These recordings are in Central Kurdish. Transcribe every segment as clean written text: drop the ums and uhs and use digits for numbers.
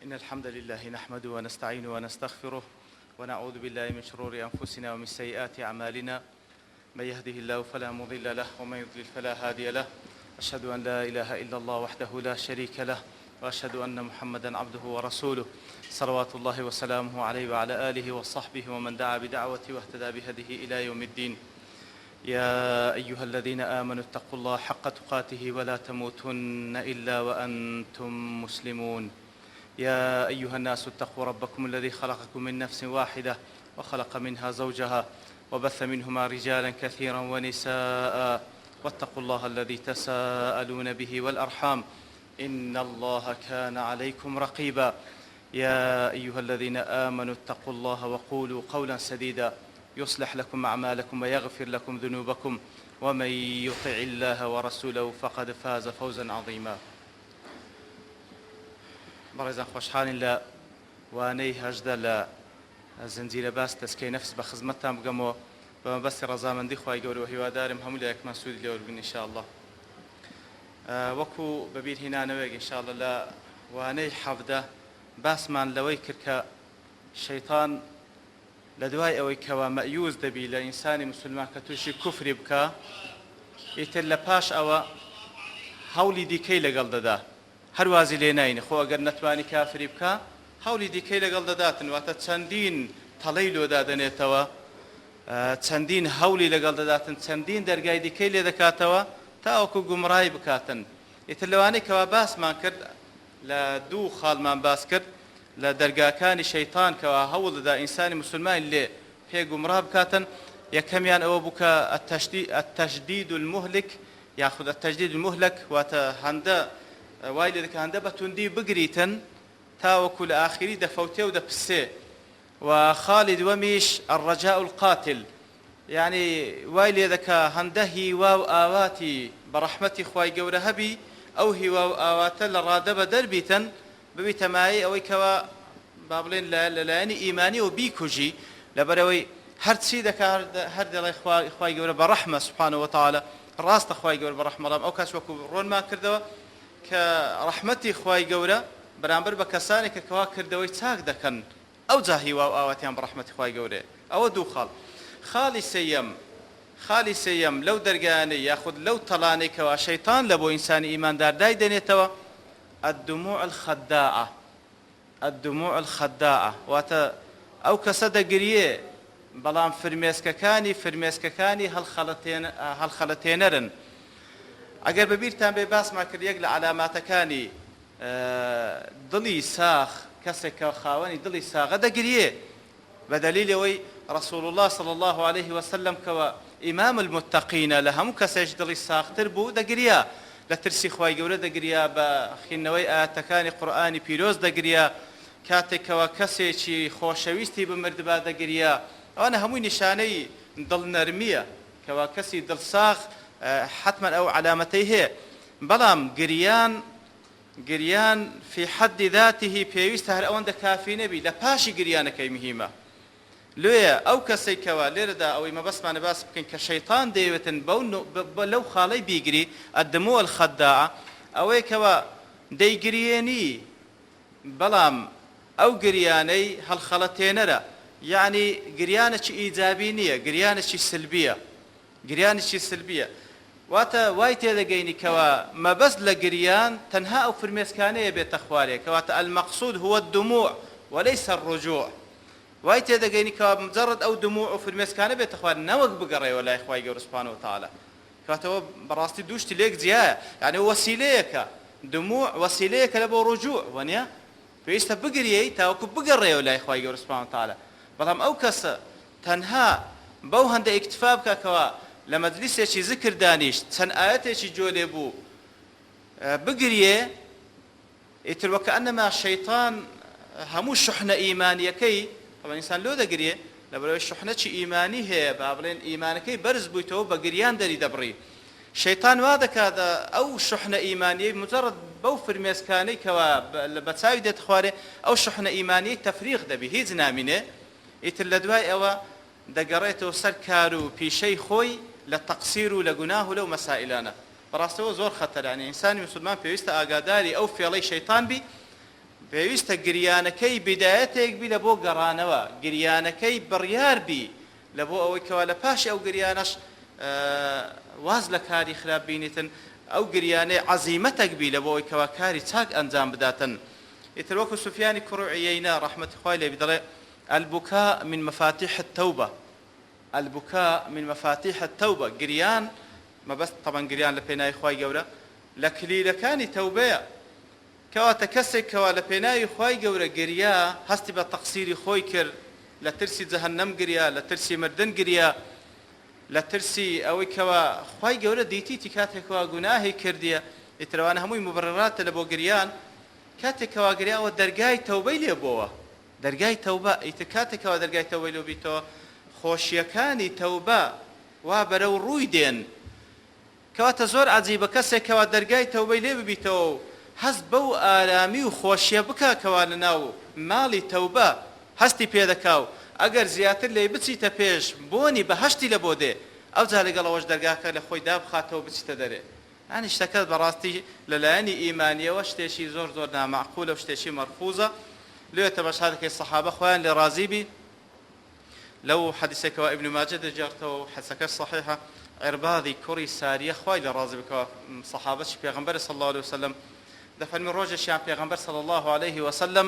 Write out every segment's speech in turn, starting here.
إن الحمد لله نحمده ونستعينه ونستغفره ونعوذ بالله من شرور أنفسنا ومن سيئات أعمالنا من يهده الله فلا مضل له ومن يضلل فلا هادي له أشهد أن لا إله إلا الله وحده لا شريك له وأشهد أن محمدا عبده ورسوله صلوات الله وسلامه عليه وعلى آله وصحبه ومن دعا بدعوته واهتدى بهديه إلى يوم الدين يا أيها الذين آمنوا اتقوا الله حق تقاته ولا تموتن إلا وأنتم مسلمون يا أيها الناس اتقوا ربكم الذي خلقكم من نفس واحدة وخلق منها زوجها وبث منهما رجالا كثيرا ونساء واتقوا الله الذي تساءلون به والأرحام إن الله كان عليكم رقيبا يا أيها الذين آمنوا اتقوا الله وقولوا قولا سديدا يصلح لكم أعمالكم ويغفر لكم ذنوبكم ومن يطع الله ورسوله فقد فاز فوزا عظيما بەڕێزان خۆشحاڵین لە وانەی 18 لە زنجیرە باس تەزکیەی نەفس بە خزمەتتان بگەمەوە بە مەبەستی ڕەزامەندی خوای گەورە و هیوادارم هەموو لایەکمان سوودی لێ وەربگرین ان شاء اللە وەکو بەبیر هینانەوەیەک ان شاء اللە لە وانەی 17 باسمان لەوەی کرد کە شەیتان لە دوای ئەوەی کەوا مەئیوس دەبی لە ئینسانی موسولمان کە توشی کوفری بکا ئیتر لە پاش ئەوە هەوڵی دیکەی لەگەڵ دەدا هەر وازی لێ ناینی خۆ ئەگەر نەتوانی کافری بکا هەوڵی دیکەی لەگەڵ دەداتن واتە چەندین تەڵەی لۆ دادەنێتەوە چەندین هەوڵی لەگەڵ دەداتن چەندین دەرگای دیکەی لێ دەکاتەوە تاوەکو گومڕای بکاتن ئیتر لەوانەی کەوا باسمان کرد لە دوو خاڵمان باس کرد لە دەرگاکانی شەیتان کەوا هەوڵ دەدا ئینسانی موسولمانی لێ پێ گومڕا بکاتن، یەکەمیان ئەوە بوو کە التشدید المهلک یاخود التشدید المهلک واتە هەندە وای لێ دەکا هەندە بە توندی بگریتن تاوەکو لە ئاخیری دەفەوتێ و دەپسێ و خاڵی دووەمیش الرجاء القاتل یانی وای لێ دەکا هەندە هیوا و ئاواتی بە ڕەحمەتی خوای گەورە هەبی ئەو هیوا و ئاواتە لە ڕادە بەدەر بیتن ببیتە مایەی ئەوەی کەوا با بڵێن لە لایەنی ئیمانیەوە بیکوژی لەبەرئەوەی هەرچی دەکا هەر دەڵێ خوای گەورە بە ڕەحمە سبحانە وتعالی ڕاستە خوای گەورە بە ڕەحمە بەڵام ئەو کاس وەکو ڕۆنمان کردەوە کە ڕەحمەتی خوای گەورە بەرامبەر بە کەسانێک کە کەوا کردەوەی چاک دەکەن ئەوجا هیوا و ئاواتیان بە ڕەحمەتی خوای گەورەیە ئەوە دوو خاڵ خاڵی سێیەم خالی سێیەم لەو دەرگایانەی یاخود لەو تەڵانەی کەوا شەیتان لە بۆ ئینسانی ئیماندار دایدەنێتەوە الدموع الخداعە الدموع الخداعە واتە ئەو کەسە دەگریێ بەڵام فرمێسکەکانی فرمێسکەکانی هەڵخەڵەتێنەرن ئەگەر بەبیرتان بێ باسمان کرد یەک لە عەلاماتەکانی دڵی ساغ کەسێک کە خاوەنی دڵی ساغە دەگریێ بە دەلیلی ئەوەی رسول اللە صلی اللە علیه وسلم کەوا امام المتقینە لە هەموو کەسێک دڵی ساغتر بوو دەگریا لە ترسی خوای گەورە دەگریا بە خیندنەوەی ئایەتەکانی قورئانی پیرۆز دەگریا کاتێک کەوا کەسێکی خۆشەویستی بمردبا دەگریا ئەوانە هەمووی نیشانەی دڵ نەرمیە کەوا کەسی دڵ ساغ حەتمەن ئەو عەلامەتەی هەیە بەڵام گریان گریان فی حد ذاته پێویستە هەر ئەوەندە کافی نەبی لە پاشی گریانەکەی مهیمە لۆیە ئەو کەسەی کەوا لێرەدا ئەوەی مەبەستمانە باس بکەین کە شەیتان دەیەوێتن بەو لەو خاڵەی بیگری الدموع الخداعە ئەوەیە کەوا دەیگریێنی بەڵام ئەو گریانەی هەڵخەڵەتێنەرە یەعنی گریانەکی ئیجابی نییە گریانەکی سلبیە گریانێکی سلبیە واتە وای تێدەگەینی کەوا مەبەست لە گریان تەنها ئەو فرمێسکانەیە بێتە خوارێ کەواتە المقصود هو الدموع وليس الرجوع وای تێدەگەینی کەوا مجرد ئەو دموع و فرمێسکانە بێتە خوار نەوەک بگەڕێەوە لای خوای گەورە سبحانە وتعالی کەواتەوە بەڕاستی دوو شتی لێک جیایە یعنی وەسیلەیەکە دموع وەسیلەیەکە لە بۆ ڕجوع وەنیە پێویستە بگریێی تاوەکو بگەڕێیەوە لای خوای گەورە سبحانە وتعالی بەڵام ئەو کەسە تەنها بەو هەندە ئیکتفا بکا کەوا لە مەجلیسێکی زکر دانیشت چەند ئایەتێکی گوێ لێ بوو بگریێ ئیتر وەکەئەنەما شەیتان هەموو شوحنە ئیمانیەکەی طبعا ئینسان لۆ دەگریێ لەبەرئەوەی شوحنەکی ئیمانی هەیە با بڵێن ئیمانەکەی بەرز بوویتەوە بە گریان دەری دەبڕی شەیتان وا دەکات ئەو شوحنە ئیمانیەی مجرد بەو فرمێسکانەی کەوا بە چاوی دێتە خوارێ ئەو شوحنە ئیمانیەی تەفریغ دەبی هیچ نامینێ ئیتر لە دوای ئەوە دەگەڕێتەوە سەر کار و پیشەی خۆی لە تەقسیر و لە گوناه و لەو مەسائیلانە بەڕاستەوە زۆر خەتەرە یانی ئینسانی موسولمان پێویستە ئاگاداری ئەو فێڵەی شەیتان بی. پێویستە گریانەکەی بیدایەتێک بی لە بۆ گەڕانەوە، گریانەکەی بڕیار بی لە بۆ ئەوەی کەوا لە پاشی ئەو گریانەش واز لە کاری خراپ بینیتن، ئەو گریانەی عەزیمەتەک بی لە بۆ ئەوەی کەوا کاری چاک ئەنجام بداتن. ئیتر وەکو سوفیانی کوڕی عویەینە ڕەحمەتی خوای لێ بی دەڵێ، البکاء من مفاتیح التوبە، البکاء من مفاتیح التوبە، گریان، مەبەست تەبعەن گریان لە پێناوی خوای گەورە، لە کلیلەکانی تەوبەیە. کەواتە کەسێک کەوا لە پێناوی خوای گەورە گریا، هەستی بە تەقسیری خۆی کرد، لە ترسی جەهەنەم گریا، لە ترسی مردن گریا، لە ترسی ئەوەی کەوا خوای گەورە دیتیتی کاتێک کەوا گوناهی کردیە، ئیتر ئەوانە هەمووی موبڕیڕاتە لە بۆ گریان، کاتێک کەوا گریا ئەوە دەرگای تەوبەی لێ بۆوە، دەرگای تەوبە، ئیتر کاتێک کەوا دەرگای تەوبەی لۆ بیتەوە خۆشیەکانی تەوبە وا بەرەو ڕووی دێن، کەواتە زۆر عەجیبە کەسێک کەوا دەرگای تەوبەی لێ ببیتەوە و هەست بەو ئارامی و خۆشیە بکا کەوا لەناو ماڵی تەوبە هەستی پێ دەکا و ئەگەر زیاتر لێی بچیتە پێش بۆنی بەهەشتی لەبۆ دێ ئەوجا لەگەڵ ئەوەش دەرگاکە لە خۆی دابخاتەوە بچیتە دەرێ یانی شتەکە بەڕاستی لە لایەنی ئیمانیەوە شتێکی زۆر زۆر نامەعقولە و شتێکی مەرفوزە لێ تەماشا دەکەی سەحابە خۆیان لێ ڕازی بی لەو حەدیسەی کەوا ئیبن ماجە دەگێڕتەوە و حەدیسەکەش صەحیحە، عیرباضی کوڕی ساریە خوای لێ ڕازی بێ کەوا صەحابەکی پێغەمبەرە صلی اللە علیە وسلم دەفەرمی ڕۆژێکیان پێغەمبەر صلی اللە علیه وسلم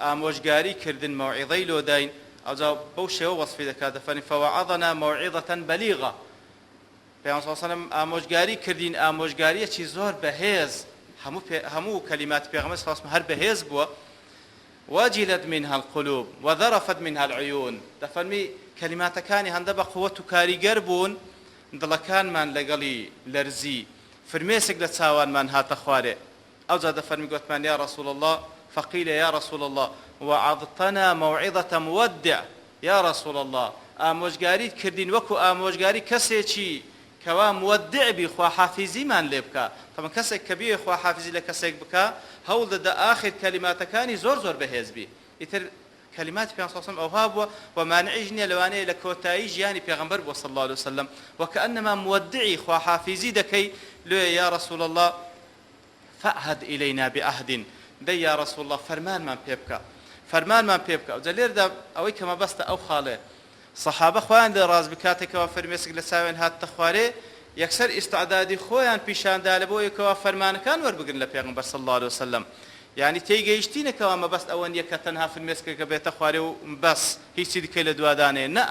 ئامۆژگاری کردن مەوعیظەی لۆ داین ئەوجا بەو شێوە وەصفی دەکات دەفەرمی فوعظنا موعظة بلیغە پێغەمبەر صلی اللە علیه وسلم ئامۆژگاری کردین ئامۆژگاریەکی زۆر بەهێز هەموو هەموو کەلیماتی پێغەمبەر صلی اللە علیه وسلم هەر بەهێز بووە وجلت منها القلوب وذرفت منها العیون، دەفەرمی، کەلیماتەکانی هەندە بە قوەت و کاریگەر بوون، دڵەکانمان لەگەڵی لەرزی، فرمێسک لە چاوانمان هاتە خوارێ. ئەوجا دەفەرمی گۆتمان، یا رسول اللە، فقیل یا رسول اللە، وعظتنا موعظە مودع، یا رسول اللە، ئامۆژگاریت کردین وەکو ئامۆژگاری کەسێکی کەوا مودع بی خواحافیزیمان لێ بکا، تەبعەن کەسێک کە بیەوێ خواحافیزی لە کەسێک بکا هەوڵ دەدا ئاخر کەلیماتەکانی زۆر زۆر بەهێز بی، ئیتر کەلیماتی پێغەمبەر صلی اللە علیە وسلم ئەوها بووە و مانعیش نیە لەوانەیە لە کۆتایی ژیانی پێغەمبەر بووە صلی اللە علیە وسلم و کەئەنەما مودعی خواحافیزی دەکەی لۆیە یا رسول اللە فعهد الینا بعهد دەی یا رسول اللە فەرمانمان پێ بکە فەرمانمان پێ بکە ئەوجا لێردا ئەوەی کە مەبەستە ئەو خاڵەیە سەحابە خۆیان لێ ڕاست بی کاتێک کەوا فرمێسک لە چاویان هاتتە خوارێ یەکسەر ئیستعدادی خۆیان پیشان دا لە بۆ ئەوەی کەوا فەرمانەکان وەربگرن لە پێغەمبەر صلی اللە علیە وسلم یانی تێیگەیشتینە کەوا مەبەست ئەوە نیە کە تەنها فرمێسکەکە بێتە خوارێ و بەس هیچی دیکەی لە دوادانێ نە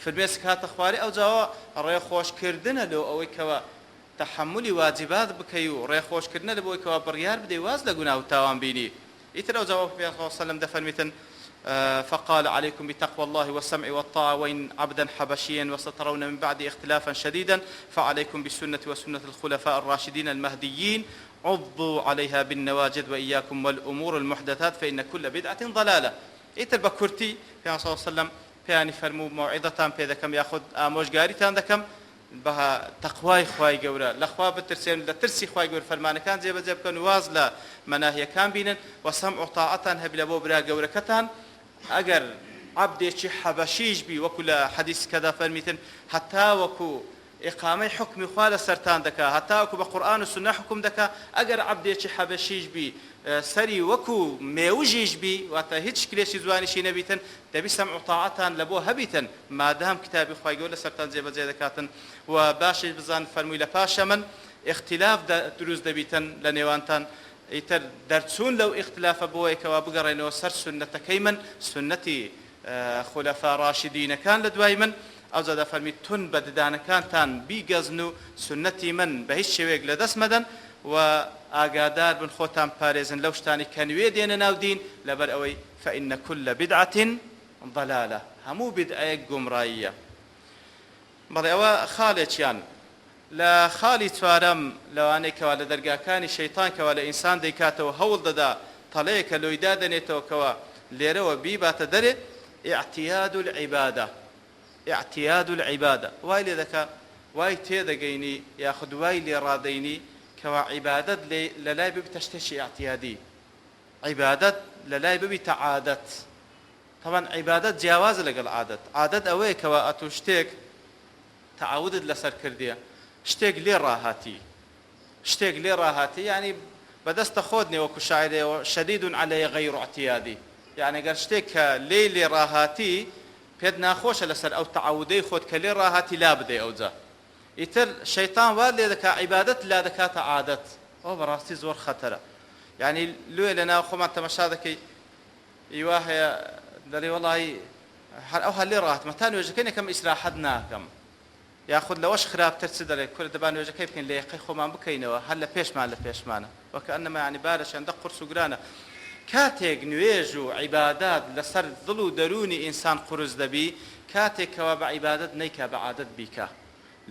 فرمێسک هاتە خوارێ ئەوجاوە ڕێخۆشکردنە لۆ ئەوەی کەوا تەحەمولی واجبات بکەی و ڕێخۆشکردنە لە بۆی کەوا بڕیار بدەی واز لە گوناه و تاوان بینی ئیتر ئەوجا وەک پێغەمبەر صلی اللە علیە وسلم دەفەرمیتن، فقال علیکم بتقوی اللە والسمع والطاعە وان عبدا حبشیا وسترون من بعدی اختلافا شدیدا فعلیکم بسنتی وسنة الخلفاء الراشدین المهدیین عضوا علیها بالنواجذ وایاکم والامور المحدثات فان کل بدعە ضلالە ئیتر بە کورتی پێغەمبەر صلی اللە علیە وسلم پێیانی فەرموو مەوعیزەتان پێ دەکەم یاخود ئامۆژگاریتان دەکەم بە تەقوای خوای گەورە، لە خوا بترسێن، لە ترسی خوای گەورە فەرمانەکان جێبەجێ بکەن و واز لە مەناهیەکان بینن، وە سەمع و تاعەتان هەبی لە بۆ برا گەورەکەتان، ئەگەر عەبدێکی حەبەشیش بی وەکو لە حەدیسکەدا فەرمیتن هەتا وەکو ئیقامەی حوکمی خوا لەسەرتان دەکا هەتاوەکو بە قورئان و سوننە حوکم دەکا ئەگەر عەبدێکی حەبەشیش بی سەری وەکو مێوژیش بی واتە هیچ شکلێکی جوانیشی نەبیتن دەبی سەمع و تاعەتان لەبۆ هەبیتن مادام کتابی خوای گەورە لەسەرتان جێبەجێ دەکاتن و باشیش بزان فەرمووی لە پاشە من ئیختیلاف دروست دەبیتن لە نێوانتان ئیتر دەرچوون لەو ئیختلافە بۆیە کەوا بگەڕێنەوە سەر سوننەتەکەی من سوننەتی خولەفا ڕاشدینەکان لە دوای من ئەوجا دەفەرمی توند بە ددانەکانتان بیگەزن و سوننەتی من بە هیچ شێوەیەک لەدەست مەدەن و ئاگادار بن خۆتان بپارێزن لەو شتانەی کە نوێ دێنە ناو دین لەبەر ئەوەی فإن كل بدعة ضلالە هەموو بیدعەیەک گومڕاییە. بەڵێ ئەوە خاڵێکیان. لە خاڵی چوارەم لەوانەی کەوا لە دەرگاکانی شەیتان کەوا لە ئینسان دەیکاتەوە هەوڵ دەدا تەڵەیەکە لۆی دادەنێتەوە کەوا لێرەوە بیباتە دەرێ اعتیاد العبادە اعتیاد العبادە وای لێ دەکا وای تێدەگەینی یاخود وای لێ ڕادەینی کەوا عیبادەت لەلای ببیتە شتێکی اعتیادی عیبادەت لەلای ببیتە عادەت تەبعەن عیبادەت جیاوازە لەگەڵ عادەت، عادەت ئەوەیە کەوا ئەتوو شتێک تەعەودت لەسەر کردیە شتێک لێ ڕاهاتی شتێک لێ ڕاهاتی یانی بەدەستە خۆت نیە وەکو شاعیرێ شدید علی غیر اعتیادی یانی گەر شتێک کە لێی لێ ڕاهاتی پێت ناخۆشە لەسەر ئەو تەعەودەی خۆت کە لێ ڕاهاتی لابدەی ئەوجا ئیتر شەیتان وات لێ دەکا عیبادەت لا دەکاتە عادەت ئەوە بەڕاستی زۆر خەتەرە یانی لۆیە لەناو خۆمان تەمەشا دەکەی ئی وا هەیە دەڵێ وەڵایی هەر ئەوها لێ ڕاهاتمە تا نوێژەکەی نەکەم ئیسراحەت ناکەم یاخود لەوەش خراپتر چ دەڵێ کورە دەبا نوێژەکەی بکەین لە یەقەی خۆمان بکەینەوە هەر لە پێشمان لە پێشمانە وەکەئەنەما یانی بارە چەندە قورس و گرانە کاتێک نوێژ و عیبادات لەسەر دڵ و دەروونی ئینسان قورس دەبی کاتێک کەوا بە عیبادەت نەیکا بە عادەت بیکا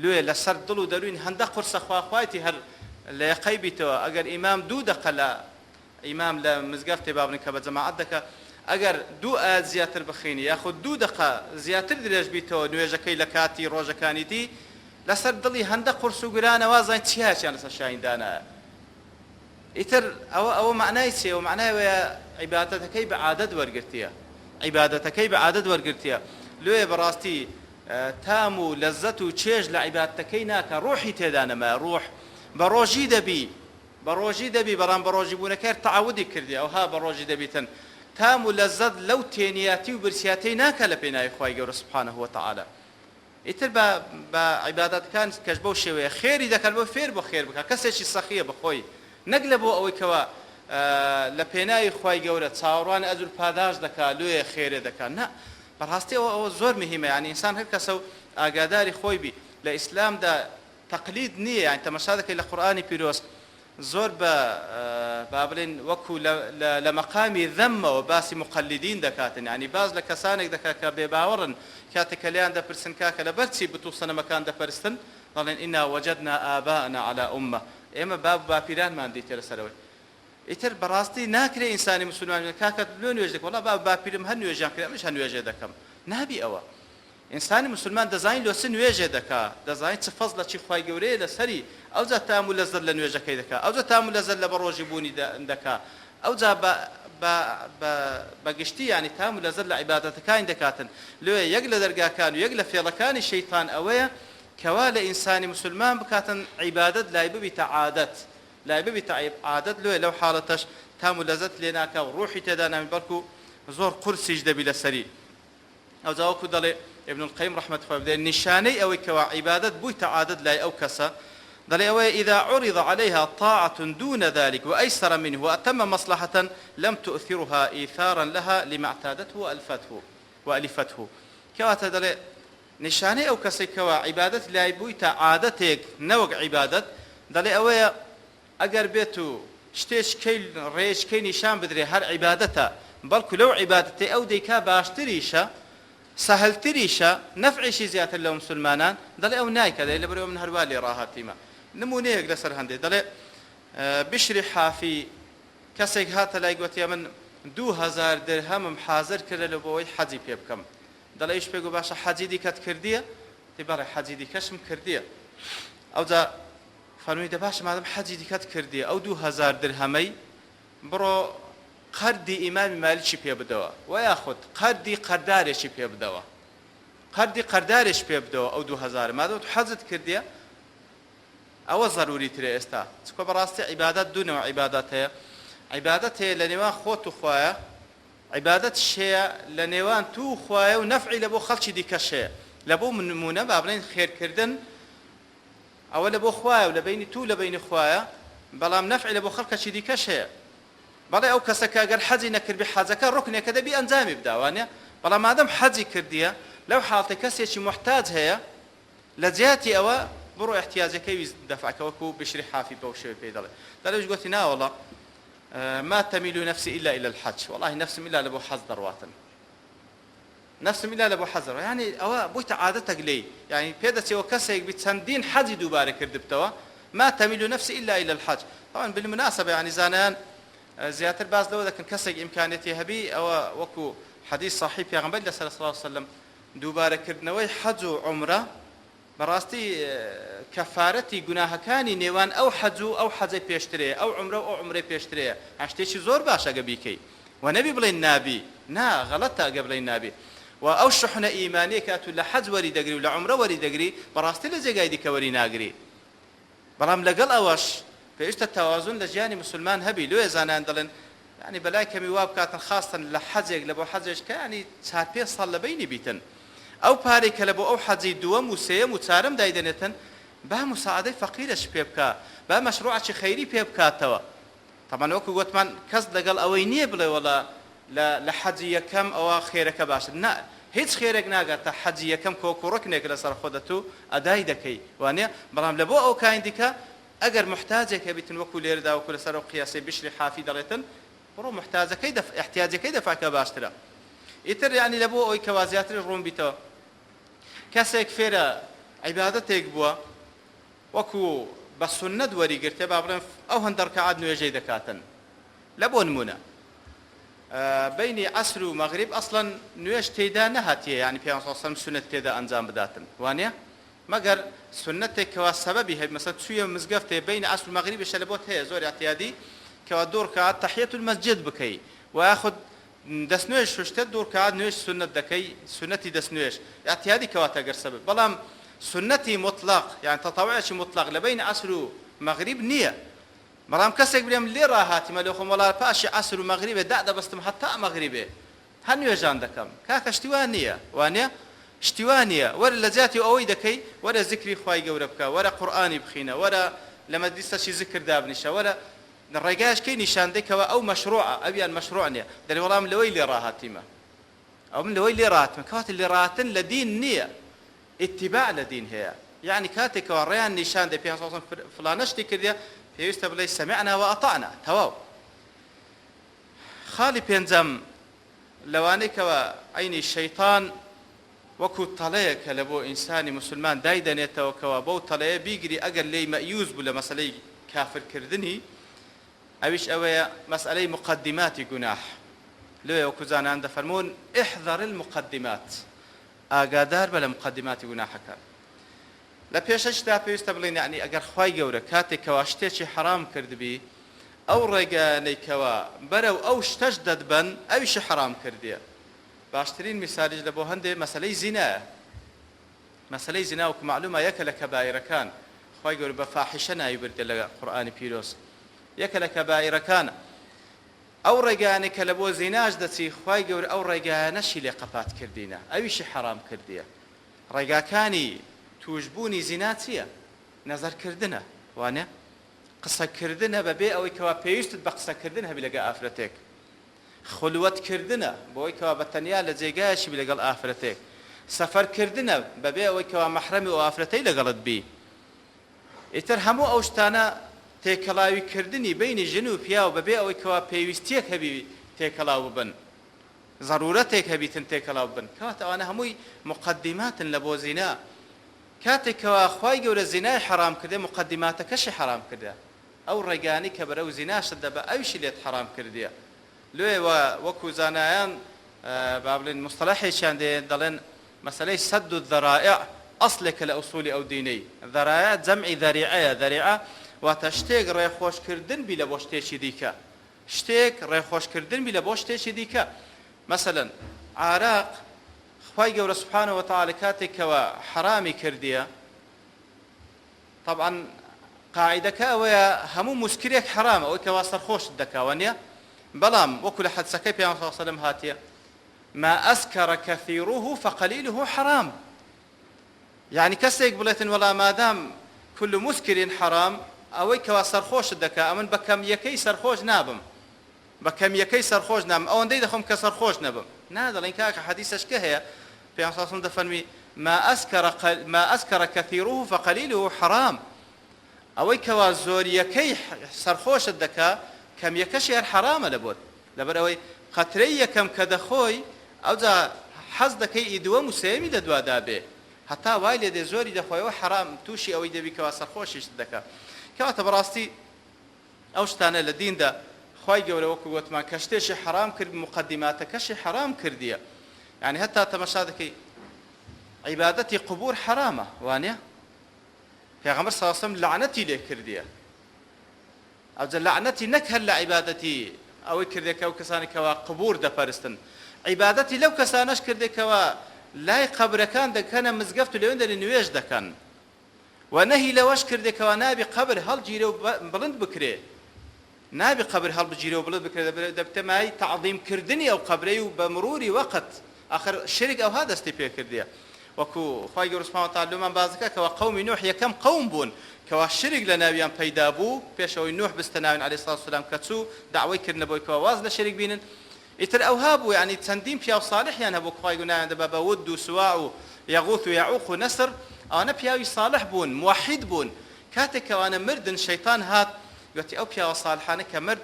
لۆیە لەسەر دڵ و دەروین هەندە قورسە خوا خوایتی هەر لە یەقەی بیتەوە ئەگەر ئیمام دوو دەقە لە ئیمام لە مزگەفتێ با بڵێین کە بە جەماعەت دەکا ئەگەر دوو ئایەت زیاتر بخینی یاخود دوو دەقە زیاتر درێژ بیتەوە نوێژەکەی لە کاتی ڕۆژەکانی دی لەسەر دڵی هەندە قورس و گرانە وازانیت چیایەکیان لەسەر شانی دانایە ئیتر ئەوە ئەوە مەعنای چیە ئەوە مەعنای ئەوەیە عیبادەتەکەی بە عادەت وەرگرتیە عیبادەتەکەی بە عادەت وەرگرتیە لۆیە بەڕاستی تام و لەزەت و چێژ لە عیبادەتەکەی ناکا ڕۆحی تێدا نەمایە ڕۆح بە ڕۆژی دەبی بە ڕۆژی دەبی بەڵام بە ڕۆژی بوونەکەی هەر تەعەودی کردیە ئەوها بە ڕۆژی دەبیتن تام و لەزەت لەو تێنیاتی و برسیاتەی ناکا لە پێناوی خوای گەورە سبحانە وتعالی ئیتر بە بە عیبادەتەکان کەش بەو شێوەیە خێری دەکات بۆ فێر بۆ خێر بکات کەسێکی سەخیە بە خۆی نەک لە بۆ ئەوەی کەوا لە پێناوی خوای گەورە چاوەڕوانی ئەجر و پاداشت دەکات لۆیە خێرێ دەکات نا بەڕاستی ئەوە ئەوە زۆر مهیمە یانی ئینسان هەر کەسە و ئاگاداری خۆی بی لە ئیسلامدا تەقلید نییە یانی تەمەشا دەکەی لە قورئانی پیرۆز زۆر بە با بڵێین وەکو لە لە لە مەقامی ذەمەوە باسی موقەلیدین دەکاتن یانی باس لە کەسانێک دەکات کە بێ باوەڕن کاتێک کە لێیان دەپرسن کاکە لەبەر چی بت و سەنەمەکان دەپەرستن دەڵێن انا وجدنا آباءنا علی امە ئێمە باب و باپیرانمان دیتە لەسەرەوەی ئیتر بەڕاستی ناکرێ ئینسانی موسولمان بێ کاکە لۆ نوێژ دەکەی وەڵا باب و باپیرم هەر نوێژیان کرد ئەمنیش هەر نوێژێ دەکەم نابی ئەوە ئینسانی موسولمان دەزانی لۆ چ نوێژێ دەکا، دەزانی چ فەزڵەکی خوای گەورەیە لەسەری، ئەوجا تام و لەزەت لە نوێژەکەی دەکا، ئەوجا تام و لەزەت لە بەڕۆژی بوونی دەکا، ئەوجا بە بە بە بە گشتی یانی تام و لەزەت لە عیبادەتەکانی دەکاتن، لۆیە یەک لە دەرگاکان و یەک لە فێڵەکانی شەیتان ئەوەیە کەوا لە ئینسانی موسولمان بکاتن عیبادەت لای ببیتە عادەت، لای ببیتە عادەت، لۆیە لەو حاڵەتەش تام و لەزەت لێ ناکا و ڕوحی تێدا نامێنێ بەڵکو زۆر قورسیش دەبی لەسەری. ئەوجا وەکو دەڵێ ابن القیم ڕەحمەتی خوای بدێ نیشانەی ئەوەی کەوا عیبادەت بوویتە عادەت لای ئەو کەسە دەڵێ ئەوەیە اذا عرض علیها طاعة دون ذلک وایسر منه واتم مصلحة لم تؤثرها ایثارا لها لما اعتادته والفته والفته کەواتە دەڵێ نیشانەی ئەو کەسەی کەوا عیبادەت لای بوویتە عادەتێک نەوەک عیبادەت دەڵێ ئەوەیە ئەگەر بێت و شتێککەی ڕێیەککەی نیشان بدرێ هەر عیبادەتە، بەڵکو لەو عیبادەتەی ئەو دەیکا باشتریشە، سەهلتریشە، نەفعیشی زیاتر لە موسولمانان، دەڵێ ئەو نایکا، دەڵێ لەبەرئەوەی من هەروا لێ ڕاهاتیمە. نموونەیەک لەسەر هەندێ، دەڵێ بشری حافی کەسێک هاتە لای گۆتی ئەمن 2000 درهەمم حازر کردە لە بۆ ئەوەی حەجی پێ بکەم. دەڵێ ئەویش پێی گۆ باشە حەجی دیکەت کردیە؟ وتی بەڵێ حەجی دیکەشم کردیە. ئەوجا فەرمووی دە باشە مادەم حەجی دیکەت کردیە ئەو 2000 درهەمەی بڕۆ قەردی ئیمامی مالیکی پێ بدەوە وە یاخود قەردی قەردارێکی پێ بدەوە قەردی قەردارێکی پێ بدەوە ئەو 2000 مادەم تو حەجت کردیە ئەوە زەروری ترە ئێستا چکە بەڕاستی عیبادەت دوو نەوە عیبادەت هەیە عیبادەت هەیە لە نێوان خۆت و خوایە عیبادەتش هەیە لە نێوان تو و خوایە و نەفعی لە بۆ خەڵکی دیکەش هەیە لە بۆ نمونە با بڵێین خێرکردن ئەوە لە بۆ خوایە و لە بەینی تو و لە بەینی خوایە، بەڵام نەفعی لە بۆ خەڵکەکی دیکەش هەیە. بەڵێ ئەو کەسە کە گەر حەجی نەکردبی حەجەکە ڕوکنێکە دەبی ئەنجامی بدا وانیە؟ بەڵام مادەم حەجی کردیە لەو حاڵتەی کەسێکی موحتاج هەیە لە جیاتی ئەوە بڕۆ ئیحتیاجەکەی وی دەفع کە وەکو بشری حافی بەو شێوەی پێی دەڵێ دەڵێ ئەویش گۆتی ناوەڵا ما تمیل نفسی الا الی الحج وەڵاهی نەفسم ئیلا لە بۆ حەج دەڕواتن. نەفسم ئیلا لە بۆ حەزەوە یانی ئەوە بویتە عادەتەک لێی یانی پێدەچێ وەک کەسێک بی چەندین حەجی دووبارە کردبتەوە ما تمیل نفسی الا الی الحج طبعا بالمناسبە یانی زانایان زیاتر باس لەوە دەکەن کەسێک ئیمکانیەتی هەبی ئەوە وەکو حەدیث صحیح پێغەمبەر لەسەر صلی الله علیه وسلم دووبارە کردنەوەی حەج و عومرە بەڕاستی کەفارەتی گوناهەکانی نێوان ئەو حەج و ئەو حەجەی پێشترەیە، ئەو عومرە و ئەو عومرەی پێشترەیە، ها شتێکی زۆر باشە گە بیکەی و نەبی بڵێین نابی، نا غەڵەتە گە بڵێین نابی و ئەو شوحنە ئیمانیەی کە ئەتوو لە حەج وەری دەگری و لە عومرە وەری دەگری بەڕاستی لە جێگای دیکە وەری ناگری، بەڵام لەگەڵ ئەوەش. پێویستە تەوازون لە ژیانی موسولمان هەبی لۆیە زانایان دەڵێن یانی بەلای کەمی وا بکاتن خاستن لە حەجێک لە بۆ حەجێش کە یانی چار پێنج ساڵ لە بەینی بیتن ئەو پارەی کە لە بۆ ئەو حەجی دووەم و سێیەم و چارەم دایدەنێتن با موساعەدەی فەقیرەش پێ بکا با مەشروعەکی خەیری پێ بکاتەوە تەبعەن وەکو گۆتمان کەس لەگەڵ ئەوەی نیە بڵێ وەڵا لە لە حەجی یەکەم ئەوە خێرەکە باشتر نا هیچ خێرێک ناگاتە حەجی یەکەم کە وەکو ڕوکنێک لەسەر خۆت ئەتوو ئەدای دەکەی وانیە بەڵام لە بۆ ئەوکانی دیکە ئەگەر موحتاجێک هەبیتن وەکو لێرەدا وەکو لەسەر ئەو قیاسەی بشری حافی دەڵێتن بڕۆ موحتاجەکەی دەف ئیحتیاجەکەی دەفع کە باشترە ئیتر یانی لە بۆ ئەوەی کەوا زیاتریش ڕوون بیتەوە کەسێک فێرە عیبادەتێک بووە وەکو بە سوننەت وەریگرتێ با بڵێن ئەو هەندە ڕکەعات نوێژەی دەکاتن لە بۆ نموونە بەینی عەسر و مەغریب ئەسڵەن نوێژ تێیدا نەهاتیە یانی پێغەمبەر صلی اللە علیە وسلم سوننەت تێدا ئەنجام بداتن وانیە مەگەر سوننەتێک کەوا سەبەبی هەبی مەسەلەن چوویە مزگەفتێ بەینی عەسر و مەغریبیشە لە بۆت هەیە زۆر ئیعتیادی کەوا دوو ڕکەعات تەحیەت المەسجد بکەی وە یاخود دەست نوێژ شوشتە دوو ڕکات نوێژ سوننەت دەکەی سوننەتی دەست نوێژ ئیعتیادی کەواتە گەر سەبەب بەڵام سوننەتی موتڵەق یان تەتەوعێکی موتڵەق لە بەینی عەسر و مەغریب نییە بەڵام کەسێک بلێم لێ ڕاهاتیمە لۆ خۆم وەڵا پاشی عەسر و مەغریبێ دادەبەستم هەتا مەغریبێ هەر نوێژان دەکەم کاکە شتی وا نییە وانیە شتی وا نییە وەرە لە جیاتی ئەوەی دەکەی وەرە زیکری خوای گەورە بکە وەرە قورئانی بخینە وەرە لە مەجلیسەکی زیکر دابنیشە وەرە ڕێگایش کەی نیشان دەی کەوا ئەو مەشروعە ئەویان مەشروع نیە دەرێ وەڵا من لەوەی لێ ڕاهاتیمە ئەو من لەوەی لێ ڕاهاتمە کەواتە لێ ڕاهاتن لە دین نیە ئیتیباع لە دین هەیە یەعنی کاتێک کەوا ڕێیان نیشان دەی پێغەمبەر صلی اللە علیە وسلم فلانە شتی کردیە پێویستە بڵێی سمعنا واطعنا تەواو. خاڵی پێنجەم لەوانەی کەوا عەینی شەیتان وەکو تەڵەیەکە لە بۆ ئینسانی موسولمان دایدەنێتەوە کەوا بەو تەڵەیە بیگری ئەگەر لێی مەئیوس بوو لە مەسەلەی کافر کردنی ئەویش ئەوەیە مەسئەلەی موقەدیماتی گوناح لۆیە وەکو زانایان دەفەرموون احذر المقدمات ئاگادار بە لە موقەدیماتی گوناحەکان لە پێشەکیدا پێویستە بڵێین یەعنی ئەگەر خوای گەورە کاتێک کەوا شتێکی حەرام کردبی ئەو ڕێگایانەی کەوا بەرەو ئەو شتەش دەتبەن ئەویشی حەرام کردیە باشترین میسالیش لە بۆ هەندێ مەسەلەی زینایە مەسەلەی زینا وەکو مەعلومە یەکە لە کەبائیرەکان خوای گەورە بە فاحیشە ناوی بردە لە قورئانی پیرۆز یەکە لە کەبائیرەکانە ئەو ڕێگایانەی کە لە بۆ زیناش دەچی خوای گەورە ئەو ڕێگایانەشی لێ قەپات کردینە ئەویشی حەرام کردیە ڕێگاکانی تووشبوونی زینا چییە؟ نەزەر کردنە وانە؟ قسە کردنە بەبێ ئەوەی کەوا پێویستت بە قسە کردن هەبی لەگە ئافرەتێک خلوەت کردنە بەوەی کەوا بە تەنیا لە جێگایەکی بی لەگەڵ ئافرەتێک سەفەر کردنە بەبێ ئەوەی کەوا مەحرەمی ئەو ئافرەتەی لەگەڵت بی ئیتر هەموو ئەو شتانە تێکەڵاوی کردنی بەینی ژن و پیاو بەبێ ئەوەی کەوا پێویستیەک هەبی تێکەڵاو ببن زەرورەتێک هەبیتن تێکەڵاو ببن کەواتە ئەوانە هەمووی موقەدیماتن لە بۆ زینا کاتێک کەوا خوای گەورە زینای حەرام کردێ موقەدیماتەکەشی حەرام کردە ئەو ڕێگانەی کە بەرەو زیناشت دەبا ئەویشی لێت حەرام کردیە لۆیە وە وەکو زانایان با بڵێین موستەلەحێکیان دێ دەڵێن مەسەلەی سد الذرائع ئەسلێکە لە ئوسولی ئەو دینەی ذرائع جەمعی ذەریعەیە ذەریعە واتە شتێک ڕێخۆشکردن بی لە بۆ شتێکی دیکە شتێک ڕێخۆشکردن بی لە بۆ شتێکی دیکە مەسەلەن عاراق خوای گەورە سبحانە وتعالی کاتێک کەوا حەرامی کردیە تەبعەن قاعیدەکە ئەوەیە هەموو موسکرێک حەرامە ئەوەی کەوا سەرخۆشت دەکا وانیە بەڵام وەکو لە حەدسەکەی پێغەمبەر صلی اللە علیە وسلم هاتیە ما اسکر کثیره فقلیله حرام یعنی کەسێک بڵێتن وەڵا مادام کل مسکر حرام ئەوەی کەوا سەرخۆشت دەکا ئەمن بە کەمیەکەی سەرخۆش نابم بە کەمیەکەی سەرخۆش نابم ئەوەندەی دەخۆم کە سەرخۆش نەبم نا دەڵێن کاکە حەدیسەش کە هەیە پێغەمبەر صلی اللە علیە وسلم دەفەرمی ما اسکر ما اسکر کثیره فقلیله حرام ئەوەی کەوا زۆریەکەی سەرخۆشت دەکا کەمیەکەشی هەر حەرامە لە بۆت لەبەر ئەوەی قەترەی یەکەم کە دەخۆی ئەوجا حەز دەکەی ئی دووەم و سێیەمی لە دوادا بێ هەتا وای لێ دێ زۆری دەخۆیەوە حەرام تووشی ئەوەی دەبی کەوا سەرخۆشیشت دەکا کەواتە بەڕاستی ئەو شتانە لە دیندا خوای گەورە وەکو گۆتمان کە شتێکی حەرام کرد موقەدیماتەکەشی حەرام کردیە یانی هەتا تەمەشا دەکەی عیبادەتی قبور حەرامە وانە پێغەمبەر صلی اللە علیه وسلم لەعنەتی لێ کردیە ئەوجا لەعنەتی نەک هەر لە عیبادەتی ئەوەی کردێ کە ئەو کەسانی کەوا قبور دەپەرستن عیبادەتی لەو کەسانەش کردێ کەوا لای قەبرەکان دەکەنە مزگەفت و لەوێندەری نوێژ دەکەن. وە نەهی لەوەش کردێ کەوا نابی قەبر هەڵگیرێ و بڵند بکرێ، نابی قەبر هەڵبگیرێ و بڵند بکرێ دەبتە مایەی تەعظیم کردنی ئەو قەبرەی و بە مروری وەقت، ئاخر شرک ئەوها دەستی پێ کردیە وەکو خوای گەورە سبحانە وتعالی لۆمان باس دەکا کەوا قەومی نوح یەکەم قەوم بوون کەوا شرک لە ناویان پەیدا بوو پێش ئەوەی نوح بچتە ناویان علیە الصلوة والسلام کە چوو دەعوەی کردنە بۆی کەوا واز لە شرک بینن ئیتر ئەوها بوو یەعنی چەندین پیاو ساڵحیان هەبوو خوای گەورە ناویان دەبا بە ود و سواع و یەغوث و یەعوق و نەسر ئەوانە پیاوی ساڵح بوون موەحید بوون کاتێک کە ئەوانە مردن شەیتان هات گوتی ئەو پیاوە ساڵحانە کە مرد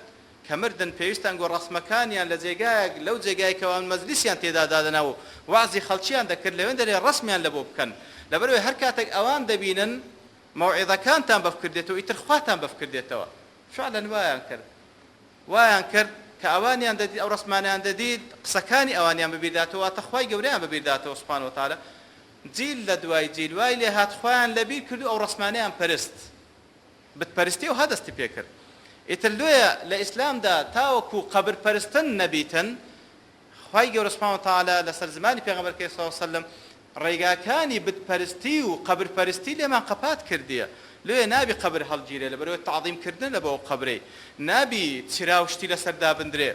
کە مردن پێویستە ئەنگۆ ڕەسمەکانیان لە جێگایەک لەو جێگای کە ئەوان مەجلیسیان تێدا دادەنا و وەعزی خەڵکیان دەکرد لەوێندەرێ ڕەسمیان لەبۆ بکەن لەبەرئەوەی هەر کاتێک ئەوان دەبینن مەوعیزەکانتان بەفکر دێتەوە ئیتر خواتان بەفکر دێتەوە فعلا وایان کرد وایان کرد کە ئەوانیان دەدیت ئەو ڕەسمانەیان دەدیت قسەکانی ئەوانیان بەبیرداتەوە واتە خوای گەورەیان بەبیرداتەوە سبحانە وتعالی جیل لە دوای جیل وای لێهات خوایان لەبیر کرد و ئەو ڕەسمانەیان پەرست بت پەرستی ئەوها دەستی پێکرد ئیتر لۆیە لە ئیسلامدا تاوەکو قەبر پەرستن نەبیتن خوای گەورە سبحانە وتعالی لەسەر زمانی پێغەمبەرەکەی صلی اللە علیە وسلم ڕێگاکانی بت پەرستی و قەبر پەرستی لێمان قەپات کردیە لۆیە نابی قەبر هەڵگیرێ لەبەرئەوەی تەعظیم کردنە لە بۆ ئەو قەبرەی نابی چرا و شتی لەسەر دابندرێ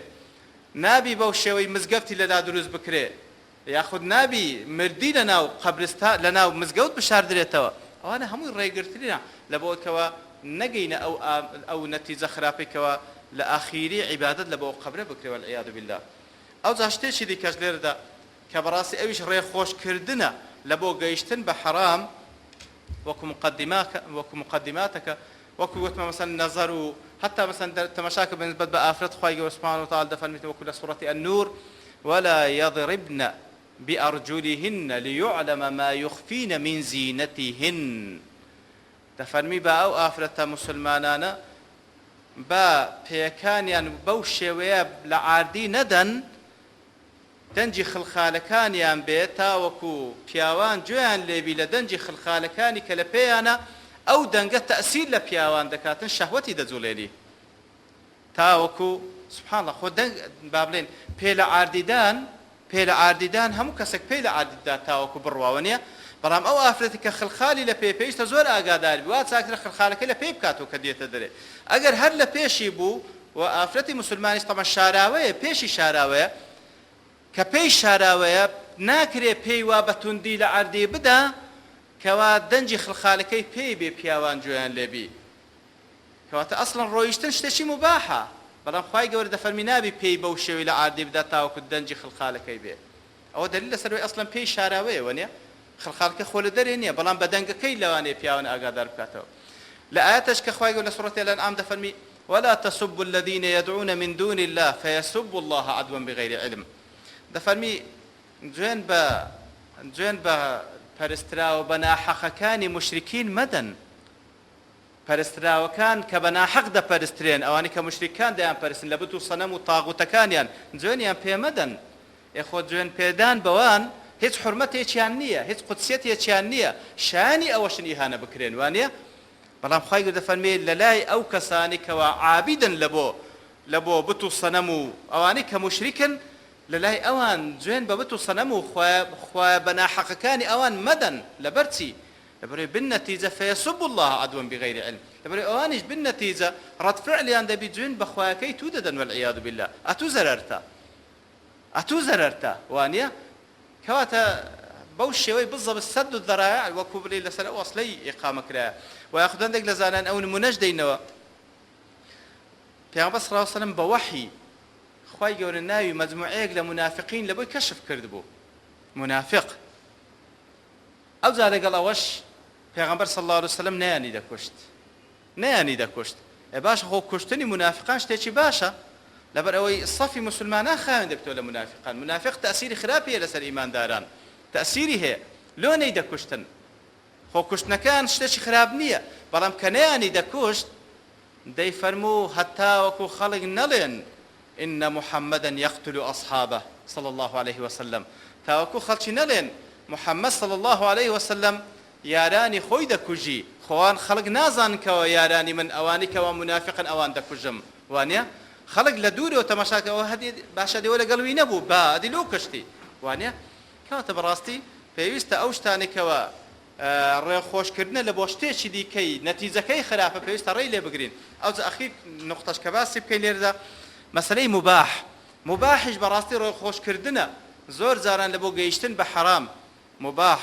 نابی بەو شێوەی مزگەفتی لەلا دروست بکرێ یاخود نابی مردی لەناو قەبرستا لەناو مزگەوت بشاردرێتەوە ئەوانە هەمووی ڕێگرتنە لە بۆ کەوا نەگەینە ئەو ئەو نەتیجە خراپەی کەوا لە ئاخیری عیبادەت لە بۆ ئەو قەبرە بکرێ والعیاذ باللە ئەوجا شتێکی دیکەش لێرەدا کە بەڕاستی ئەویش ڕێخۆش کردنە لە بۆ گەیشتن بە حەرام وەکو مقدماکە وەکو مقدماتەکە وەکو وتمە مەسەن نەزەر و حتا مەسەن تەماشاکە بە نسبەت بە ئافرەت خوای گەورە سبحانە وتعالی دەفەرمیت وەکو لە سوڕەتی النور ولا یضربن بأرجلهن لیعلم ما یخفین من زینتهن دەفەرمی با ئەو ئافرەتە موسلمانانە با پێیەکانیان بەو شێوەیە لە عاردی نەدەن دەنگی خلخالەکانیان بێ تاوەکو پیاوان گوێیان لێبی لە دەنگی خلخالەکانی کە لە پێیانە ئەو دەنگە تەئسیر لە پیاوان دەکاتن شەهوەتی دەجوڵێنی تاوەکو سبحان اللە خۆ دەنگ با بڵێن پێ لە عاردیدان پێ لە عاردیدان هەموو کەسێک پێی لە عاردیدا تاوەکو بڕواوە نیە بەڵام ئەو ئافرەتی کە خلخالی لە پێ پێویستە زۆر ئاگادار بی وا چاکترە خلخالەکەی لە پێی بکاتەوە کە دێتە دەرێ ئەگەر هەر لە پێشی بوو و ئافرەتی موسولمانیش تەبعەن شاراوەیە پێشی شاراوەیە کە پێی شاراوەیە ناکرێ پێی وا بە توندی لە عەردی بدا کەوا دەنگی خلخالەکەی پێی بێ پیاوان گوێیان لێ بی کەواتە ئەسڵەن ڕۆیشتن شتێکی موباحە بەڵام خوای گەورە دەفەرمی نابی پێی بەو شێوەی لە عەردی بدا تاوەکو دەنگی خلخالەکەی بێ ئەوە دەلیل لەسەر ئەوەی ئەسڵەن پێی شاراوەیە وەنیە؟ خلخالەکە خۆ لە دەرێ نیە بەڵام بە دەنگەکەی لەوانەیە پیاوان ئاگادار بکاتەوە لە ئایەتەش کە خوای گەورە لە سوڕەتی الانعام دەفەرمی ولا تسبوا الذین یدعون من دون الله فیسبوا الله عدوا بغیر علم دەفەرمی جوێن بە جوێن بە پەرستراوە بە ناحەقەکانی موشریکین مەدەن پەرستراوەکان کە بە ناحەق دەپەرسترێن، ئەوانەی کە موشریکان دەیانپەرستن لە بت و سەنەم و تاغوتەکانیان، جوێنیان پێ مەدەن. ئێ خۆ جوێن پێدان بەوان هیچ حورمەتێکیان نییە، هیچ قودسیەتێکیان نییە، شایەنی ئەوەشن ئیهانە بکرێن، وانییە؟ بەڵام خوای گەورە دەفەرموێ لەلای ئەو کەسانەی کەوا عابیدن لەبۆ لەبۆ بت و سەنەم و ئەوانەی کە موشریکن، لەلای ئەوان جوێن بە بت و سەنەم و خوایە خوایە بە ناحەقەکانی ئەوان مەدەن، لەبەرچی؟ لەبەرئەوەی بالنتیجە فیسبوا اللە عدوا بغیر علم لەبەرئەوەی ئەوانیش بالنتیجە ڕەد فعلیان دەبی جوێن بە خوایەکەی توو دەدەن والعیاذ باللە ئەتوو زەرەرتە ئەتوو زەرەرتە وانیە کەواتە بەو شێوەی بالضبط سد الذرائع وەکو بڵێی لەسەر ئەو ئەسڵەی ئیقامە کرایە وە یاخود هەندێک لە زانایان ئەو نمونەش دەینەوە پێغەمبەر صلی اللە علیه وسلم بە وەحی خوای گەورە ناوی مەجموعەیەک لە مونافقین لەبۆی کەشف کردبوو مونافق ئەوجا لەگەڵ ئەوەش پێغەمبەر صلی اللە علیە وسلم نەیانی دەکوشت نەیانی دەکوشت ئێ باشە خۆ کوشتنی مونافقان شتێکی باشە لەبەر ئەوەی سەفی موسلمانان خاوێن دەبتەوە لە مونافقان مونافق تەئسیری خراپی هەیە لەسەر ئیمانداران تەئسیری هەیە لۆ نەی دەکوشتن خۆ کوشتنەکەیان شتێکی خراپ نییە بەڵام کە نەیانی دەکوشت دەیفەرموو هەتاوەکو خەڵک نەڵێن ان محمدا یقتل اصحابە صلی اللە علیه وسلم تاوەکو خەڵکی نەڵێن محمد صلی اللە علیه وسلم یارانی خۆی دەکوژی خۆوان خەڵک نازانن کەوا یارانی من ئەوانەی کەوا مونافقن ئەوان دەکوژم وانیە خەڵک لە دوورەوە تەماشا کە ئەوە هەدی باشە دێوە لەگەڵ وی نەبوو با ئەدی لۆ کوشتی وانیە کەواتە بەڕاستی پێویستە ئەو شتانەی کەوا. ڕێخۆشکردنە لە بۆ شتێکی دیکەی نەتیجەکەی خراپە پێویستە ڕێی لێ بگرین. ئەوجا ئەخیر نوقتەش کە باسی بکەین لێرەدا مەسەلەی موباح، موباحیش بەڕاستی ڕێخۆشکردنە زۆر جاران لە بۆ گەیشتن بە حەرام. موباح،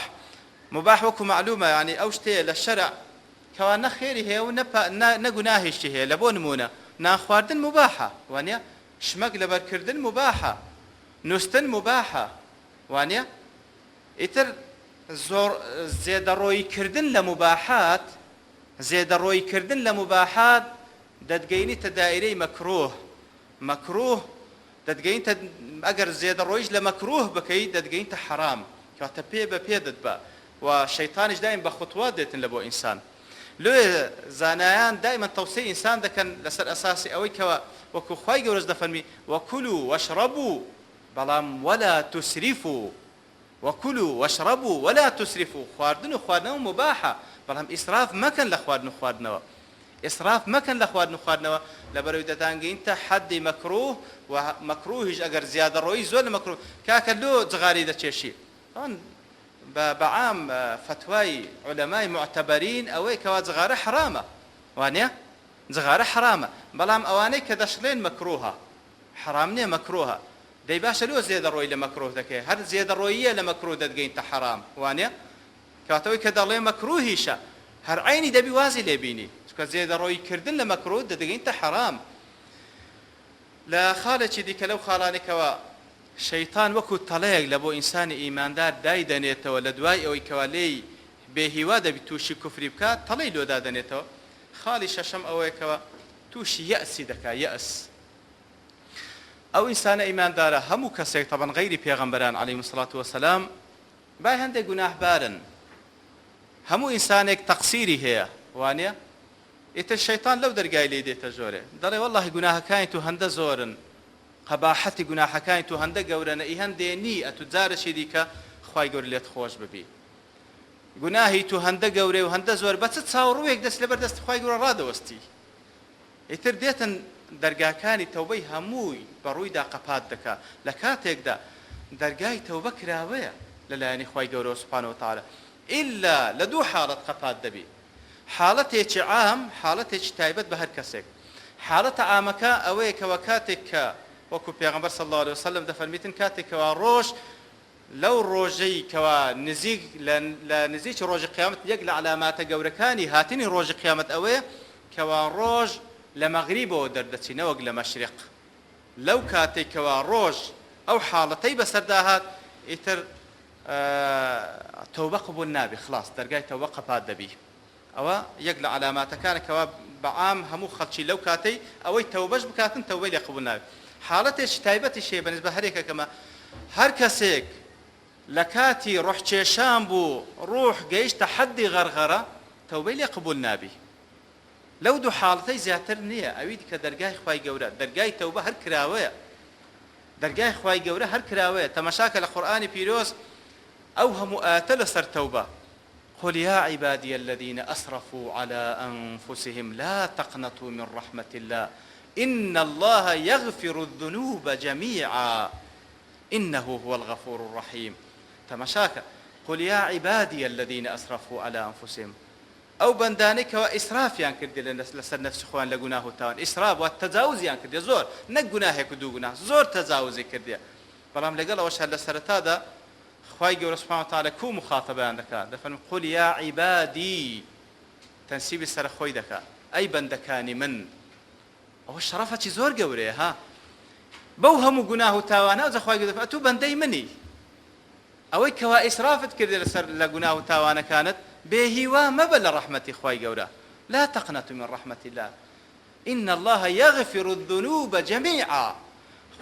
موباح وەکو مەعلومە یانی ئەو شتەیە لە شەرع کەوا نە خێری هەیە و نە نە گوناهیشی هەیە لە بۆ نموونە نان خواردن موباحە وانیە؟ شمەک لەبەر کردن موباحە، نوستن موباحە وانیە؟ ئیتر زۆر زێدەڕۆیی کردن لە موباحات زێدەڕۆیی کردن لە موباحات دەتگەینیتە دائیرەی مەکروه، مەکروه دەتگەینتە ئەگەر زێدەڕۆییش لە مەکروه بکەی دەتگەینتە حەرام، کەواتە پێ بە پێ دەتبا و شەیتانیش دایم بە خوتوات دێتن لە بۆ ئینسان. لۆیە زانایان دایمەن تەوسیەی ئینسان دەکەن لەسەر ئەساسی ئەوەی کەوا وەکو خوای گەورەش دەفەرمی، وکلوا واشربوا، بەڵام ولا تسرفوا، وکلوا واشربوا ولا تسرفوا، خواردن و خواردنەوە موباحە بەڵام ئیسراف مەکەن لە خواردن و خواردنەوە، ئیسراف مەکەن لە خواردن و خواردنەوە لەبەرئەوەی دەتانگەینتە حەدی مەکروه و مەکروهیش ئەگەر زیادەڕۆیی زۆر لە مەکروه کاکە لۆ جغارەی دەکێشی تەبعەن بە بە عام فەتوای عولەمای موعتەبەرین ئەوەیە کەوا جغارە حەرامە وانیە جغارە حەرامە بەڵام ئەوانەی کە دەشڵێن مەکروهە حەرام نیە مەکروهە دەی باشە لۆ زێدەڕۆی لە مەکروه دەکەی هەر زێدەڕۆییە لە مەکروه دەتگەینتە حەرام وانیە کەواتە ئەوەی کە دەڵێ مەکروهیشە هەر عەینی دەبی وازی لێ بینی چونکە زێدەڕۆیی کردن لە مەکروه دەتگەینتە حەرام لە خاڵێکی دیکە لەو خاڵانەی کەوا شەیتان وەکو تەڵەیەک لە بۆ ئینسانی ئیماندار دایدەنێتەوە لە دوای ئەوەی کەوا لێی بێ هیوا دەبی توشی کوفری بکات تەڵەی لۆ دادەنێتەوە خاڵی شەشەم ئەوەیە کەوا توشی یەئسی دەکا یەئس ئەو ئینسانە ئیماندارە هەموو کەسێک تەبەن غەیری پێغەمبەران علیهم الصلوة والسلام بای هەندێک گوناهبارن هەموو ئینسانێک تەقسیری هەیە وانە ئیتر شەیتان لەو دەرگای لێی دێتە ژۆرێ دەڵێ وەڵاهی گوناهەکانی تو هەندە زۆرن قەباحەتی گوناحەکانی تو هەندە گەورەنە ئی هەندێ نی ئەتو جارەکی دیکە خوای گەورە لێت خۆش ببی گوناهی تو هەندە گەورەی و هەندە زۆر بە چ چاوڕوێک دەست لەبەر دەستی خوای گەورە ڕادەوەستی ئیتر دێتن دەرگاکانی تەوبەی هەمووی بە ڕوویدا قەپات دەکا لە کاتێکدا دەرگای تەوبە کراوەیە لە لایەنی خوای گەورەوە سبحانە وتعالی ئیلا لە دوو حاڵەت قەپات دەبی حاڵەتێکی عام، حاڵەتێکی تایبەت بە هەر کەسێک. حاڵەتە عامەکە ئەوەیە کەوا کاتێک کە وەکو پێغەمبەر صلی اللە علیە وسلم دەفەرمیتن کاتێک کەوا ڕۆژ لەو ڕۆژەی کەوا نزیک لە لە نزیکی ڕۆژی قیامەت یەک لە عەلاماتە گەورەکانی هاتنی ڕۆژی قیامەت ئەوەیە کەوا ڕۆژ لە مەغریبەوە دەردەچی نەوەک لە مەشریق لەو کاتەی کەوا ڕۆژ ئەو حاڵەتەی بەسەردا هات ئیتر تەوبە قبول نابی خلاص دەرگای تەوبە قەپات دەبی ئەوە یەک لە عەلاماتەکانە کەوا بە عام هەموو خەڵکی لەو کاتەی ئەوەی تەوبەش بکاتن تەوبەی لێ قبول نابێت حاڵەتێکی تایبەتیش هەیە بەنسبە هەرێکەکەمە هەر کەسێک لە کاتی ڕۆح کێشان بوو ڕوح گەیشتە حەدی غەرغەرە تەوبەی لێ قبول نابی لەو دوو حاڵەتەی زیاتر نییە ئەوی دیکە دەرگای خوای گەورە دەرگای تەوبە هەر کراوەیە دەرگای خوای گەورە هەر کراوەیە تەمەشاکە لە قورئانی پیرۆز ئەو هەموو ئایەتە لەسەر تەوبە قل یا عبادی الذین اسرفوا علی انفسهم لا تقنطوا من رحمة الله ان الله یغفر الذنوب جمیعا انه هو الغفور الرحیم تەمەشاکە قل یا عبادی الذین اسرفوا علی انفسهم ئەو بەندانەی کەوا ئیسرافیان کردیە لە لەسەر نەفسی خۆیان لە گوناه و تاوان، ئیسراف واتە تەجاوزیان کردیە زۆر، نەک گوناهێک و دوو گوناه، زۆر تەجاوزی کردیە، بەڵام لەگەڵ ئەوەش هەر لە سەرەتادا خوای گەورە سبحانە وتعالی کوو موخاتەبەیان دەکا دەفەرموێ قل یا عبادی تەنسیبی سەر خۆی دەکا ئەی بەندەکانی من، ئەوە شەڕەفەکی زۆر گەورەیە ها بەو هەموو گوناه و تاوانە ئەوجا خوای گەورە دەفەرموێ ئەتوو بەندەی منی. ئەوەی کەوا ئیسرافت کردە لەسەر لە گوناه و تاوانەکانت بێ هیوا مەبە لە ڕەحمەتی خوای گەورە لا تقنطوا من رحمة اللە ان اللە یغفر الذنوب جمیعا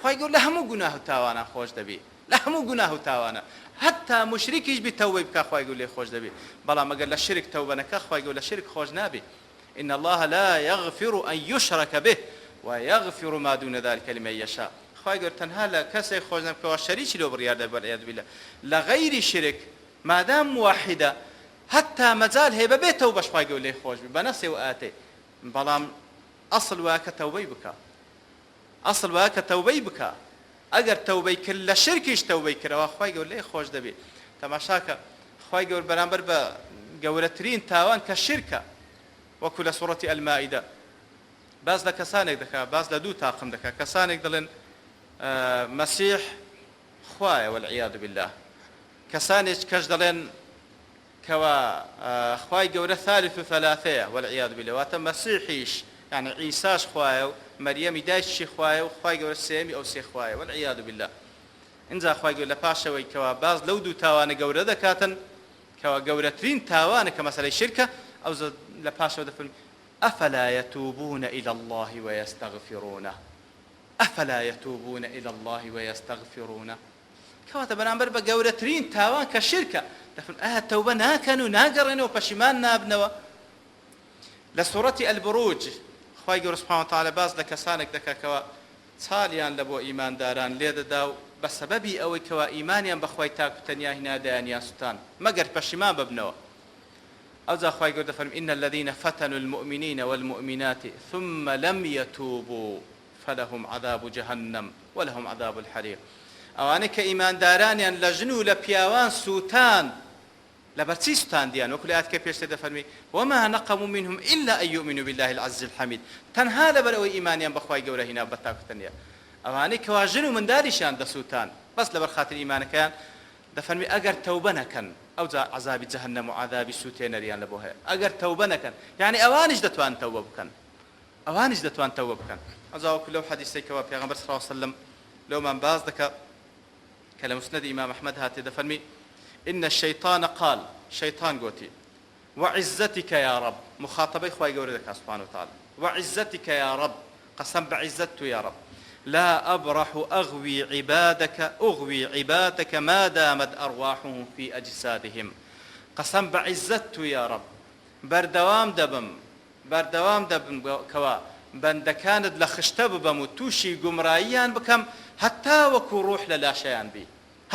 خوای گەورە لە هەموو گوناه و تاوانان خۆش دەبی لە هەموو گوناه و تاوانە هەتا موشریکیش بی تەوبەی بکا خوای گەورە لێی خۆش دەبی بەڵام ئەگەر لە شرک تەوبە نەکا خوای گەورە لە شرک خۆش نابی ان اللە لا یغفر ان یشرک به ویغفر ما دون ذلک لمن یشاء خوای گەورە تەنها لە کەسێک خۆش نابێت کەوا شەریکی لۆ بڕیار دابێت والعیاذ باللە لە غەیری شرک مادام موحدە هەتا مەجال هەیە بەبێ تەوبەش خوای گەورە لێی خۆش بێت بە نەسێ و ئاتێ بەڵام ئەسڵ وایە کە تەوبەی بکا ئەسڵ وایە کە تەوبەی بکا ئەگەر تەوبەی کرد لە شرکیش تەوبەی کرد ئەوا خوای گەورە لێی خۆش دەبێت تەماشاکە. خوای گەورە بەرامبەر بە گەورەترین تاوان کە شیرکە وەکو لە سوڕەتی المائدە باس لە کەسانێک دەکا باس لە دوو تاقم دەکا کەسانێک دەڵێن مەسیح خوایە والعیاذ باللە کەسانێک کەش دەڵێن کەوا خوای گەورە ثالث ثلاثەیە والعیاذ باللە واتە مەسیحیش یعنی عیساش خوایە و مەریەمی دایکیشی خوایە و خوای گەورە سێیەمی ئەو سێ خوایە والعیاذ باللە ئینجا خوای گەورە لە پاشەوەی کەوا باس لەو دوو تاوانە گەورە دەکاتن کەوا گەورەترین تاوانە کە مەسەلەی شیرکە ئەوجا لە پاشەوە دەفەرمی افلا یتوبون الی اللە ویستغفرونه افلا یتوبون الی اللە ویستغفرونه کەواتە بەرامبەر بە گەورەترین تاوان کە شیرکە دەفەرمی ئایا تەوبە ناکەن و ناگەڕێنەوە پەشیمان نابنەوە؟ لە سوڕەتی البروج خوای گەورە سبحانە وتعالی باس لە کەسانێک دەکا کەوا چاڵیان لە بۆ ئیمانداران لێدەدا و بە سەبەبی ئەوەی کەوا ئیمانیان بە خوای تاک و تەنیا هینا دەیانیان سوتان مەگەر پەشیمان ببنەوە. ئەوجا خوای گەورە دەفەرمی ان الذین فتنوا المومنین والمومنات ثم لم یتوبوا فلهم عذاب جهنم ولهم عذاب الحریق ئەوانەی کە ئیماندارانیان لە ژن و لە پیاوان سوتان لەبەر چی سوتاندیان وەکو لە ئایەتەکەی پێشتر دەفەرمی وما نقموا منهم الا ان یؤمنوا باللە العزیز الحمید تەنها لەبەر ئەوەی ئیمانیان بە خوای گەورە هینا بە تاک و تەنیا ئەوانەی کەوا ژن و مندالیشیان دەسوتان بەس لەبەر خاتری ئیمانەکەیان دەفەرمی ئەگەر تەوبە نەکەن ئەوجا عەزابی جەهەنەم و عەزابی سوتێنەریان لەبۆ هەیە ئەگەر تەوبە نەکەن یانی ئەوانیش دەتوان تەوبە بکەن ئەوانیش دەتوان تەوبە بکەن ئەوجا وەکو لەو حەدیسەی کەوا پێغەمبەر صلی اللە علیە وسلم لەومان باس دەکا کە لە مسندی ئیمام ئەحمەد هاتیە دەفەرمی، ان الشیطان قال، شەیتان گۆتی، وعزتک یا رب، موخاتەبەی خوای گەورە دەکات سبحانە وتعالی، وعزتک یا رب، قەسەم بە عیزەت تو یا رب، لا ابرح اغوی عبادک اغوی عبادک ما دامت ارواحهم فی اجسادهم، قەسەم بە عیزەت تو یا رب، بەردەوام دەبم بەردەوام دەبم کەوا بەندەکانت لە خشتە ببەم و تووشی گومڕاییان بکەم هەتا وەکو ڕوح لە لاشەیان بی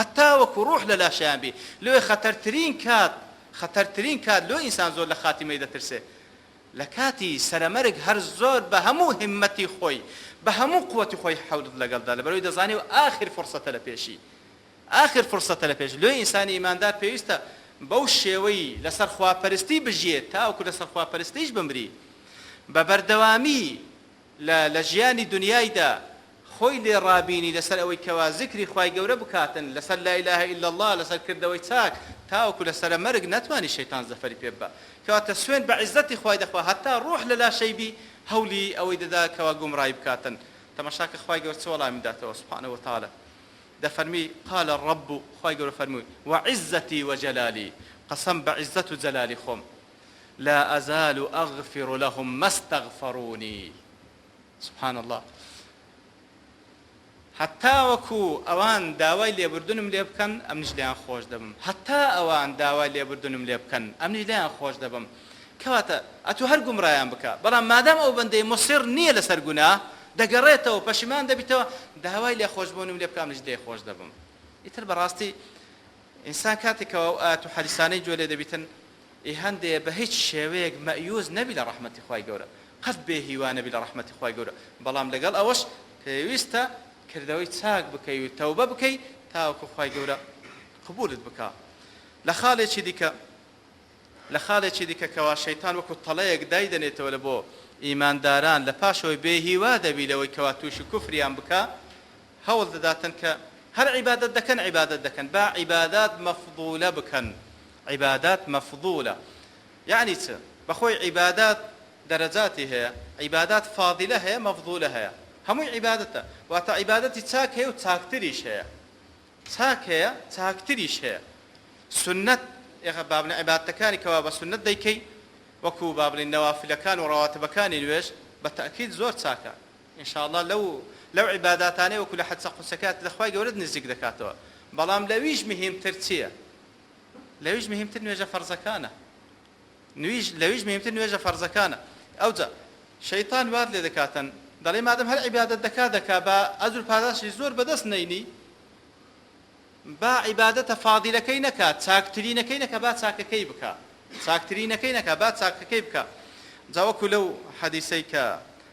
هەتا وەکو ڕوح لە لاشەیان بی لۆیە خەتەرترین کات خەتەرترین کات لۆ ئینسان زۆر لە خاتیمەی دەترسێ لە کاتی سەرەمەرگ هەر زۆر بە هەموو هیممەتی خۆی بە هەموو قوەتی خۆی حەولت لەگەڵدا لەبەرئەوەی دەزانێ و ئاخر فرسەتە لە پێشی ئاخر فرسەتە لە پێش لۆیە ئینسانی ئیماندار پێویستە بەو شێوەی لەسەر خواپەرستی بژیێت تاوەکو لەسەر خواپەرستیش بمری بە بەردەوامی لە لە ژیانی دونیایدا خۆی لێ ڕابینی لەسەر ئەوەی کەوا زیکری خوای گەورە بکاتن لەسەر لا الە الا اللە لەسەر کردەوەی چاک تاوەکو لەسەرە مەرگ نەتوانی شەیتان زەفەری پێ ببا کەواتە سوێند بە عیزەتی خوای دەخوا هەتا ڕوح لە لاشەی بی هەولی ئەوەی دەدا کەوا گومڕای بکاتن تەماشاکە خوای گەورە چ وەڵامی داتەوە سبحانە وتعالی دەفەرمی، قال الرب، خوای گەورە فەرمووی، وعزتی وجلالی، قەسەم بە عیزەت و جەلالی خۆم، لا ازال اغفر لهم ما استغفرونی، سبحان اللە، هەتا وەکو ئەوان داوای لێبوردنم لێ بکەن ئەمنیش لێیان خۆش دەبم، هەتا ئەوان داوای لێبوردنم لێ بکەن ئەمنیش لێیان خۆش دەبم، کەواتە ئەتوو هەر گومڕایان بکە بەڵام مادام ئەو بەندەی موسڕ نیە لەسەر گوناه دەگەڕێتەوە پەشیمان دەبیتەوە داوای لێخۆشبوونم لێ بکە منیش لێی خۆش دەبم ئیتر بەڕاستی ئینسان کاتێک کەوا ئەو ئایەت و حەدیسانەی گوێ لێ دەبیتن ئی هەندێ بە هیچ شێوەیەک مەئیوس نەبی لە ڕەحمەتی خوای گەورە قەت بێ هیوا نەبی لە ڕەحمەتی خوای گەورە بەڵام لەگەڵ ئەوەش پێویستە کردەوەی چاک بکەی و تەوبە بکەی تاوەکو خوای گەورە قبوڵت بکا لە خاڵێکی دیکە لە خاڵێکی دیکە کەوا شەیتان وەکو تەڵەیەک دایدەنێتەوە لە بۆ ئیمانداران لە پاشەوەی بێ هیوا دەبی لەوەی کەوا توشی کوفریان بکا هەوڵ دەداتن کە هەر عیبادەت دەکەن عیبادەت دەکەن با عیبادات مەفضولە بکەن عیبادات مەفضولە یەعنی چ بەخۆی عیبادات دەرەجاتی هەیە عیبادات فاضلە هەیە مەفضولە هەیە هەمووی عیبادەتە واتە عیبادەتی چاک هەیە و چاکتریش هەیە چاک هەیە چاکتریش هەیە سوننەت ئێخە با بڵێین عیبادەتەکانی کەوا بە سوننەت دەیکەی وەکو با بڵێین نەوافلەکان و ڕەواتبەکانی نوێژ بە تەئکید زۆر چاکە ان شاء اللە لەو لەو عیباداتانەی وەکو لە حەدیسە قودسەکەیات لە خوای گەورەت نزیک دەکاتەوە بەڵام لەویش مهمتر چییە لەویش مهمتر نوێژە فەرزەکانە نویژ لەویش مهمتر نوێژە فەرزەکانە ئەوجا شەیتان وات لێ دەکاتن دەڵێ مادەم هەر عیبادەت دەکا دەکا با ئەجر و پاداشتی زۆر بەدەست نەینی با عیبادەتە فادیلەکەی نەکا چاکترینەکەی نەکا با چاکەکەی بکا چاکترینەکەی نەکا با چاکەکەی بکا جا وەکو لەو حەدیسەی کە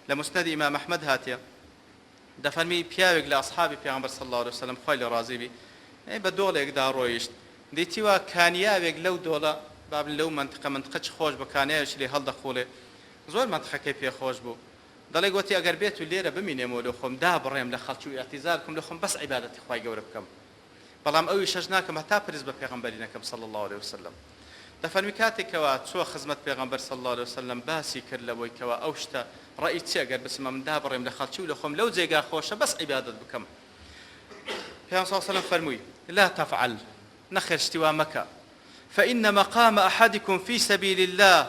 لە موسنەدی ئیمام ئەحمەد هاتیە دەفەرمی پیاوێک لە ئەسحابی پێغەمبەر صلی اللە علیە وسلم خوای لێ ڕازی بی بە دۆڵێکدا ڕۆیشت. دیتی وا کانیاوێک لەو دۆڵە، با بڵێین لەو مەنتقە، مەنتقە چ خۆش بوو، کانیاوێکی لێ هەڵدەقوڵێ، زۆر مەنتقەکەی پێ خۆش بوو. دەڵێ گۆتی ئەگەر بێتو لێرە بمینێمەوە لۆ خۆم دابڕێم لە خەڵکی و ئیعتیزال بکەم لۆ خۆم بەس عیبادەتی خوای گەورە بکەم. بەڵام ئەو ئیشەش ناکەم هەتا پرس بە پێغەمبەری نەکەم صلی اللە علیە وسلم. دەفەرمی کاتێک کەوا چووە خزمەت پێغەمبەر صلی اللە علیە وسلم باسی کرد لەوەی کەوا ئەو شتە ڕەئی چیە گەر بچم ئەمن دابڕێم لە خەڵکی و لە خۆم لەو جێگا خۆشە بەس عیبادەت بکەم. پێغەمبەر صلی اللە علیە وسلم فەرمووی، لا تفعل، نەخێر شتی وا مەکە، فإن مقام احدکم فی سبیل اللە،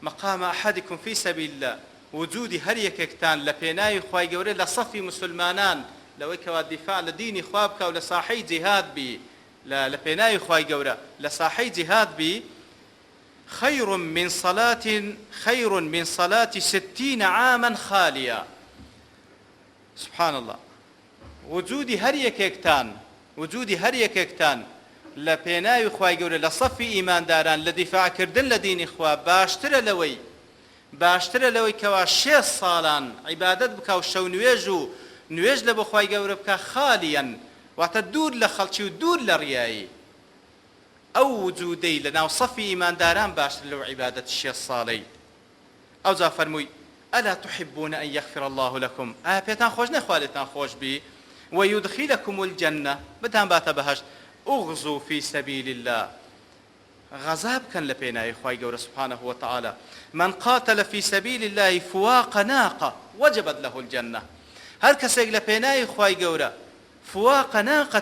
مقام احدکم فی سبیل اللە، وجودی هەر یەکێکتان لە پێناوی خوای گەورە لە سەفی موسولمانان لەوەی کەوا دیفاع لە دینی خوا بکا و لە ساحەی جیهاد بی لە لە پێناوی خوای گەورە لە ساحەی جیهاد بی خیر من صلاة خیر من صلاة ستین عاما خالیا سبحان اللە وجودی هەر یەکێکتان وجودی هەر یەکێکتان لە پێناوی خوای گەورە لە سەفی ئیمانداران لە دیفاع کردن لە دینی خوا باشترە لەوەی باشترە لەوەی کەوا شێست ساڵان عیبادەت بکا و شەو نوێژ و نوێژ لە بۆ خوای گەورە بکا خالیەن واتە دوور لە خەڵکی و دوور لە ڕیایی ئەو وجودەی لە ناو سەفی ئیمانداران باشترە لەو عیبادەت شێست ساڵەی. ئەوجا فەرمووی، الا تحبون ان یغفر اللە لکم، ئایا پێتان خۆش نیە خوا لێتان خۆش بی، و یدخلکم الجنە، بتانباتە بەهەشت، اغزو فی سبیل اللە، غەزا بکەن لە پێناوی خوای گەورە سبحانە وتعالی، من قاتل فی سبیل اللە فواق ناقە وجبت له الجنە، هەر کەسێک لە پێناوی خوای گەورە فواق ناقە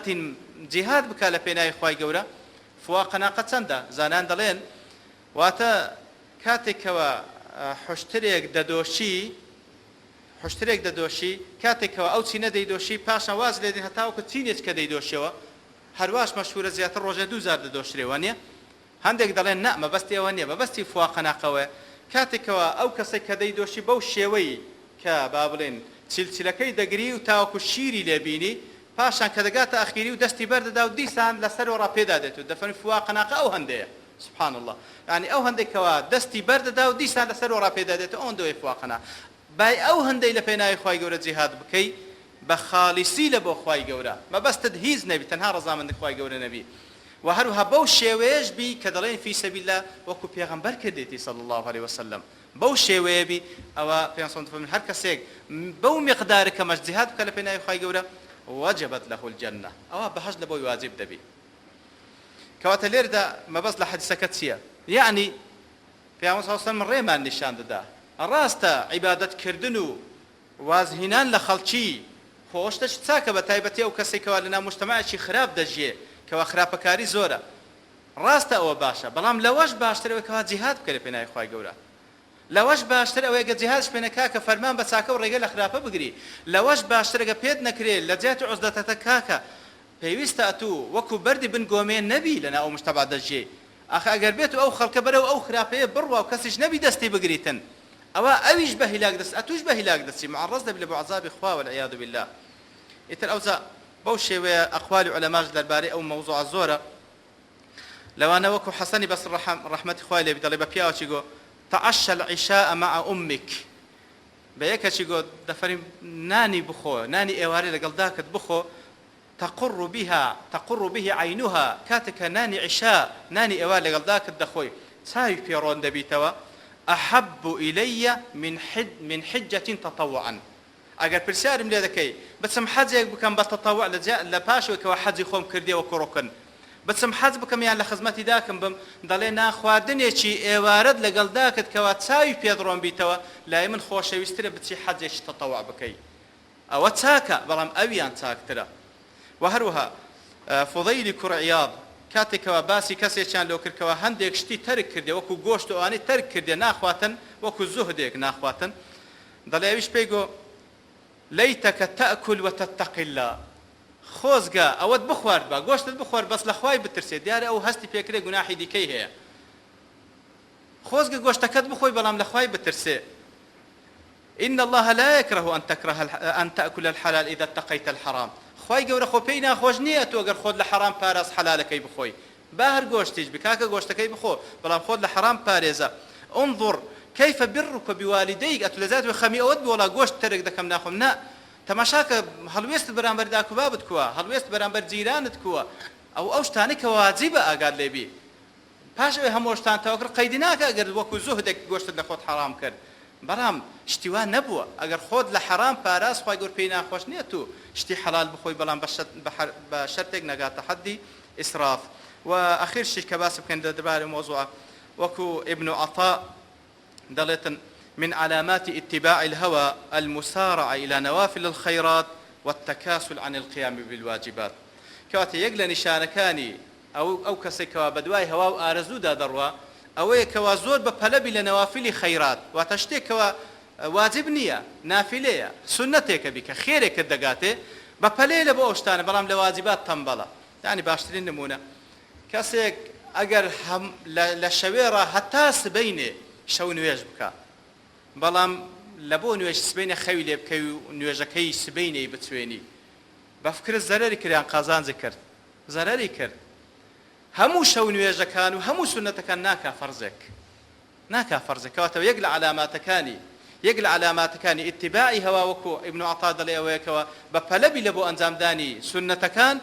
جیهاد بکا لە پێناوی خوای گەورە، فواق ناقە چەندە؟ زانایان دەڵێن واتە کاتێک کەوا حوشترێک دەدۆشی حوشترێک دەدۆشی کاتێک کەوا ئەو چینە دەیدۆشی پاشان واز لێ دێن هەتاوەکو چینێک کە دەیدۆشیەوە هەرواش مەشهورە زیاتر ڕۆژێ دوو جار دەدۆشرێ وانیە هەندێک دەڵێن نا مەبەستی ئەوە نیە مەبەستی فواقەناقەوەیە کاتێک کەوا ئەو کەسێک کە دەیدۆشی بەو شێوەی کە با بڵێن چیلچلەکەی دەگری و تاوەکو شیری لێ بینی پاشان کە دەگاتە ئەخیری و دەستی بەردەدا و دیسان لەسەرەوە ڕا پێدا دێت و دەفەرمی فواقەناقە ئەو هەندەیە سبحان اللە یانی ئەو هەندەی کەوا دەستی بەر دەدا و دیسان لەسەرەوە ڕا پێدا دێتەوە ئەوەندەوەی خوا قەنا بای ئەو هەندەی لە پێناوی خوای گەورە جیهاد بکەی بە خالیسی لە بۆ خوای گەورە مەبەستت هیچ نەبی تەنها ڕەزامەندی خوای گەورە نەبی وە هەروەها بەو شێوەیەش بی کە دەڵێن فی سبیل اللە وەکو پێغەمبەر کردێتی صلی اللە علیە وسلم بەو شێوەیە بی ئەوە پێغەمبەر دەفەرموێ هەر کەسێک بەو میقدارە کەمەش جیهاد بکا لە پێناوی خوای گەورە وجبت له الجنە ئەوا بەهەشت لە بۆی واجب دەبی. کەواتە لێردا مەبەست لە حەدیسەکە چییە؟ یەعنی پێغەمبەر صلی اللە علیە وسلم ڕێمان نیشان دەدا ڕاستە عیبادەت کردن و وازهینان لە خەڵکی خۆ ئەوە شتێکی چاکە بە تایبەتی ئەو کەسەی کەوا لەناو موجتەمەعێکی خراپ دەژیێ کەوا خراپەکاری زۆرە ڕاستە ئەوە باشە بەڵام لەوەش باشتر ئەوەی کەوا جیهاد بکە لە پێناوی خوای گەورە لەوەش باشتر ئەوەیە گەر جیهادش پێ نەکا کە فەرمان بە چاکە و ڕێگە لە خراپە بگری لەوەش باشترە گەر پێت نەکرێ لە جیاتی عوزلەتەکە کاکە پێویستە ئەتوو وەکو بەردی بن گۆمێ نەبی لەناو ئەو مجتەمع دەژیێی ئاخە ئەگەر بێتو ئەو خەڵکە بەرەو ئەو خراپەیە بڕوا و کەسیش نەبی دەستی بگریتن ئەوا ئەویش بە هیلاک دەچ ئەتوش بە هیلاک دەچی معەڕەز دەبی لە بۆ عەزابی خوا والعیاذ باللە ئیتر ئەوجا بەو شێوەیە ئەقوالی عولەماش دەربارەی ئەو مەوزوعە زۆرە لەوانە وەکو حەسەنی بەسڕ ڕەحمەتی خوای لێ بی دەڵێ بە پیاوەکی گۆ تعشى العشاء مع امک بە یەکەکی گۆ دەفەرمی نانی بخۆ نانی ئێوارێ لەگەڵ داکت بخۆ تقر بها تقر به عینها کاتێک کە نانی عیشا نانی ئێوار لەگەڵ داکت دەخۆی چاوی پێ ڕۆن دەبیتەوە احب الی من حج من حجة تطوعا ئەگەر پرسیارم لێ دەکەی بچم حەجێک بکەم بە تطوع لە جیا لە پاش ئەوەی کەوا حەجی خۆم کردیە وەکو ڕوکن بچم حەج بکەم یان لە خزمەتی داکم بم دەڵێ نا خواردنێکی ئێوارەت لەگەڵ داکت کەوا چاوی پێت ڕۆن بیتەوە لای من خۆشەویسترە بچی حەجێکی تطوع بکەی ئەوە چاکە بەڵام ئەویان چاکترە وە هەروەها فوضەیلی کوڕ عیاض کاتێک کەوا باسی کەسێکیان لۆ کرد کەوا هەندێک شتی تەرک کردێ وەکو گۆشت و ئەوانەی تەرک کردێ ناخواتن وەکو زوهدێک ناخواتن دەڵێ ئەویش پێی گۆ لەیتەکە تاکل وتتقی اللە خۆزگە ئەوەت بخواردبا گۆشتت بخوارد بەس لە خوای بترسێ دیارە ئەو هەستی پێکرێ گوناحی دیکەی هەیە خۆزگە گۆشتەکەت بخۆی بەڵام لە خوای بترسێ ان اللە لا یکرە ان تکرە ان تاکل الحلال اذا اتقیت الحرام خوای گەورە خۆ پێی ناخۆش نیە ئەتوو ئەگەر خۆت لە حەرام پاراست حەلالەکەی بخۆی با هەر گۆشتیش بی کاکە گۆشتەکەی بخۆ بەڵام خۆت لە حەرام بپارێزە انظر کیف برک بوالدیک ئەتوو لە جیاتی خەمی ئەوەت بی وەڵا گۆشت تەرک دەکەم ناخۆم نا تەماشاکە هەڵوێستت بەرامبەر داک و بابت کوە هەڵوێست بەرامبەر جیرانت کوە. ئەو ئەو شتانەی کە واجبە ئاگات لێ بی پاش ئەوەی هەموو ئەو شتانە تەواو کرد قەیدی ناکا ئەگەر وەکو زوهدێک گۆشتت لە خۆت حەڕام کرد بەڵام شتی وا نەبووە ئەگەر خۆت لە حەڕام پاراست خوای گەورە پێی ناخۆش نیە تو شتی حەڵال بخۆی بەڵام بە شەرتێک نەگاتە حەدی ئیسراف وە ئەخیر شتیش کە باسی بکەین لە دەربارەی مەوزوعە وەکو ابن عطاء دەڵێتن، من علامات اتباع الهوی المسارعە الی نوافل الخیرات والتکاسل عن القیام بالواجبات کەواتە یەک لە نیشانەکانی ئەو ئەو کەسەی کەوا بەدوای هەوا و ئارەزوودا دەڕوا ئەوەیە کەوا زۆر بە پەلە بی لە نەوافلی خەیرات واتە شتێک کەوا واجب نییە نافلەیە سوننەتێکە بیکە خێرێکت دەگاتێ بە پەلەیە لە بۆ ئەو شتانە بەڵام لە واجبات تەمبەڵە یانی باشترین نموونە کەسێک ئەگەر لە شەوێڕا هەتا سبەینێ شەو نوێژ بکا بەڵام لە بۆ نوێژی سبەینێ خەوی لێ بکەوی و نوێژەکەی سبەینێی بچوێنی بەفکرت زەرەری کرد یان قازانجی کرد؟ زەرەری کرد. هەموو شەو نوێژەکان و هەموو سوننەتەکان ناکا فەرزێک. ناکا فەرزێک کەواتە یەک لە عەلاماتەکانی یەک لە عەلاماتەکانی ئیتیباعی هەوا وەکو ئیبن عەتا دەڵێ ئەوەیە کەوا بە پەلە بی لە بۆ ئەنجامدانی سوننەتەکان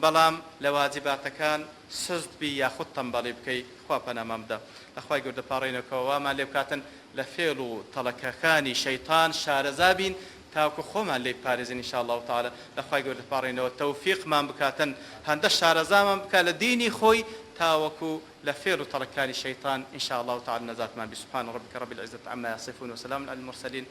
بەڵام لە واجباتەکان سست بی یاخود تەمبەڵی بکەی خوا پەنامان بدا لە خوای گەورە دەپاڕێینەوە کەوا وامان لێ بکاتن لە فێڵ و تەڵەکەکانی شەیتان شارەزا بین تاوەکو خۆمان لێی بپارێزین ان شاء اللە تعالی لە خوای گەورە دەپاڕێینەوە تەوفیقمان بکاتن هەندە شارەزامان بکا لە دینی خۆی تاوەکو لە فێڵ و تەڵەکانی شەیتان ان شاء اللە تعالی نەجاتمان بی سبحان ربک رب العزة عما یصفون وسلام علی المرسلین.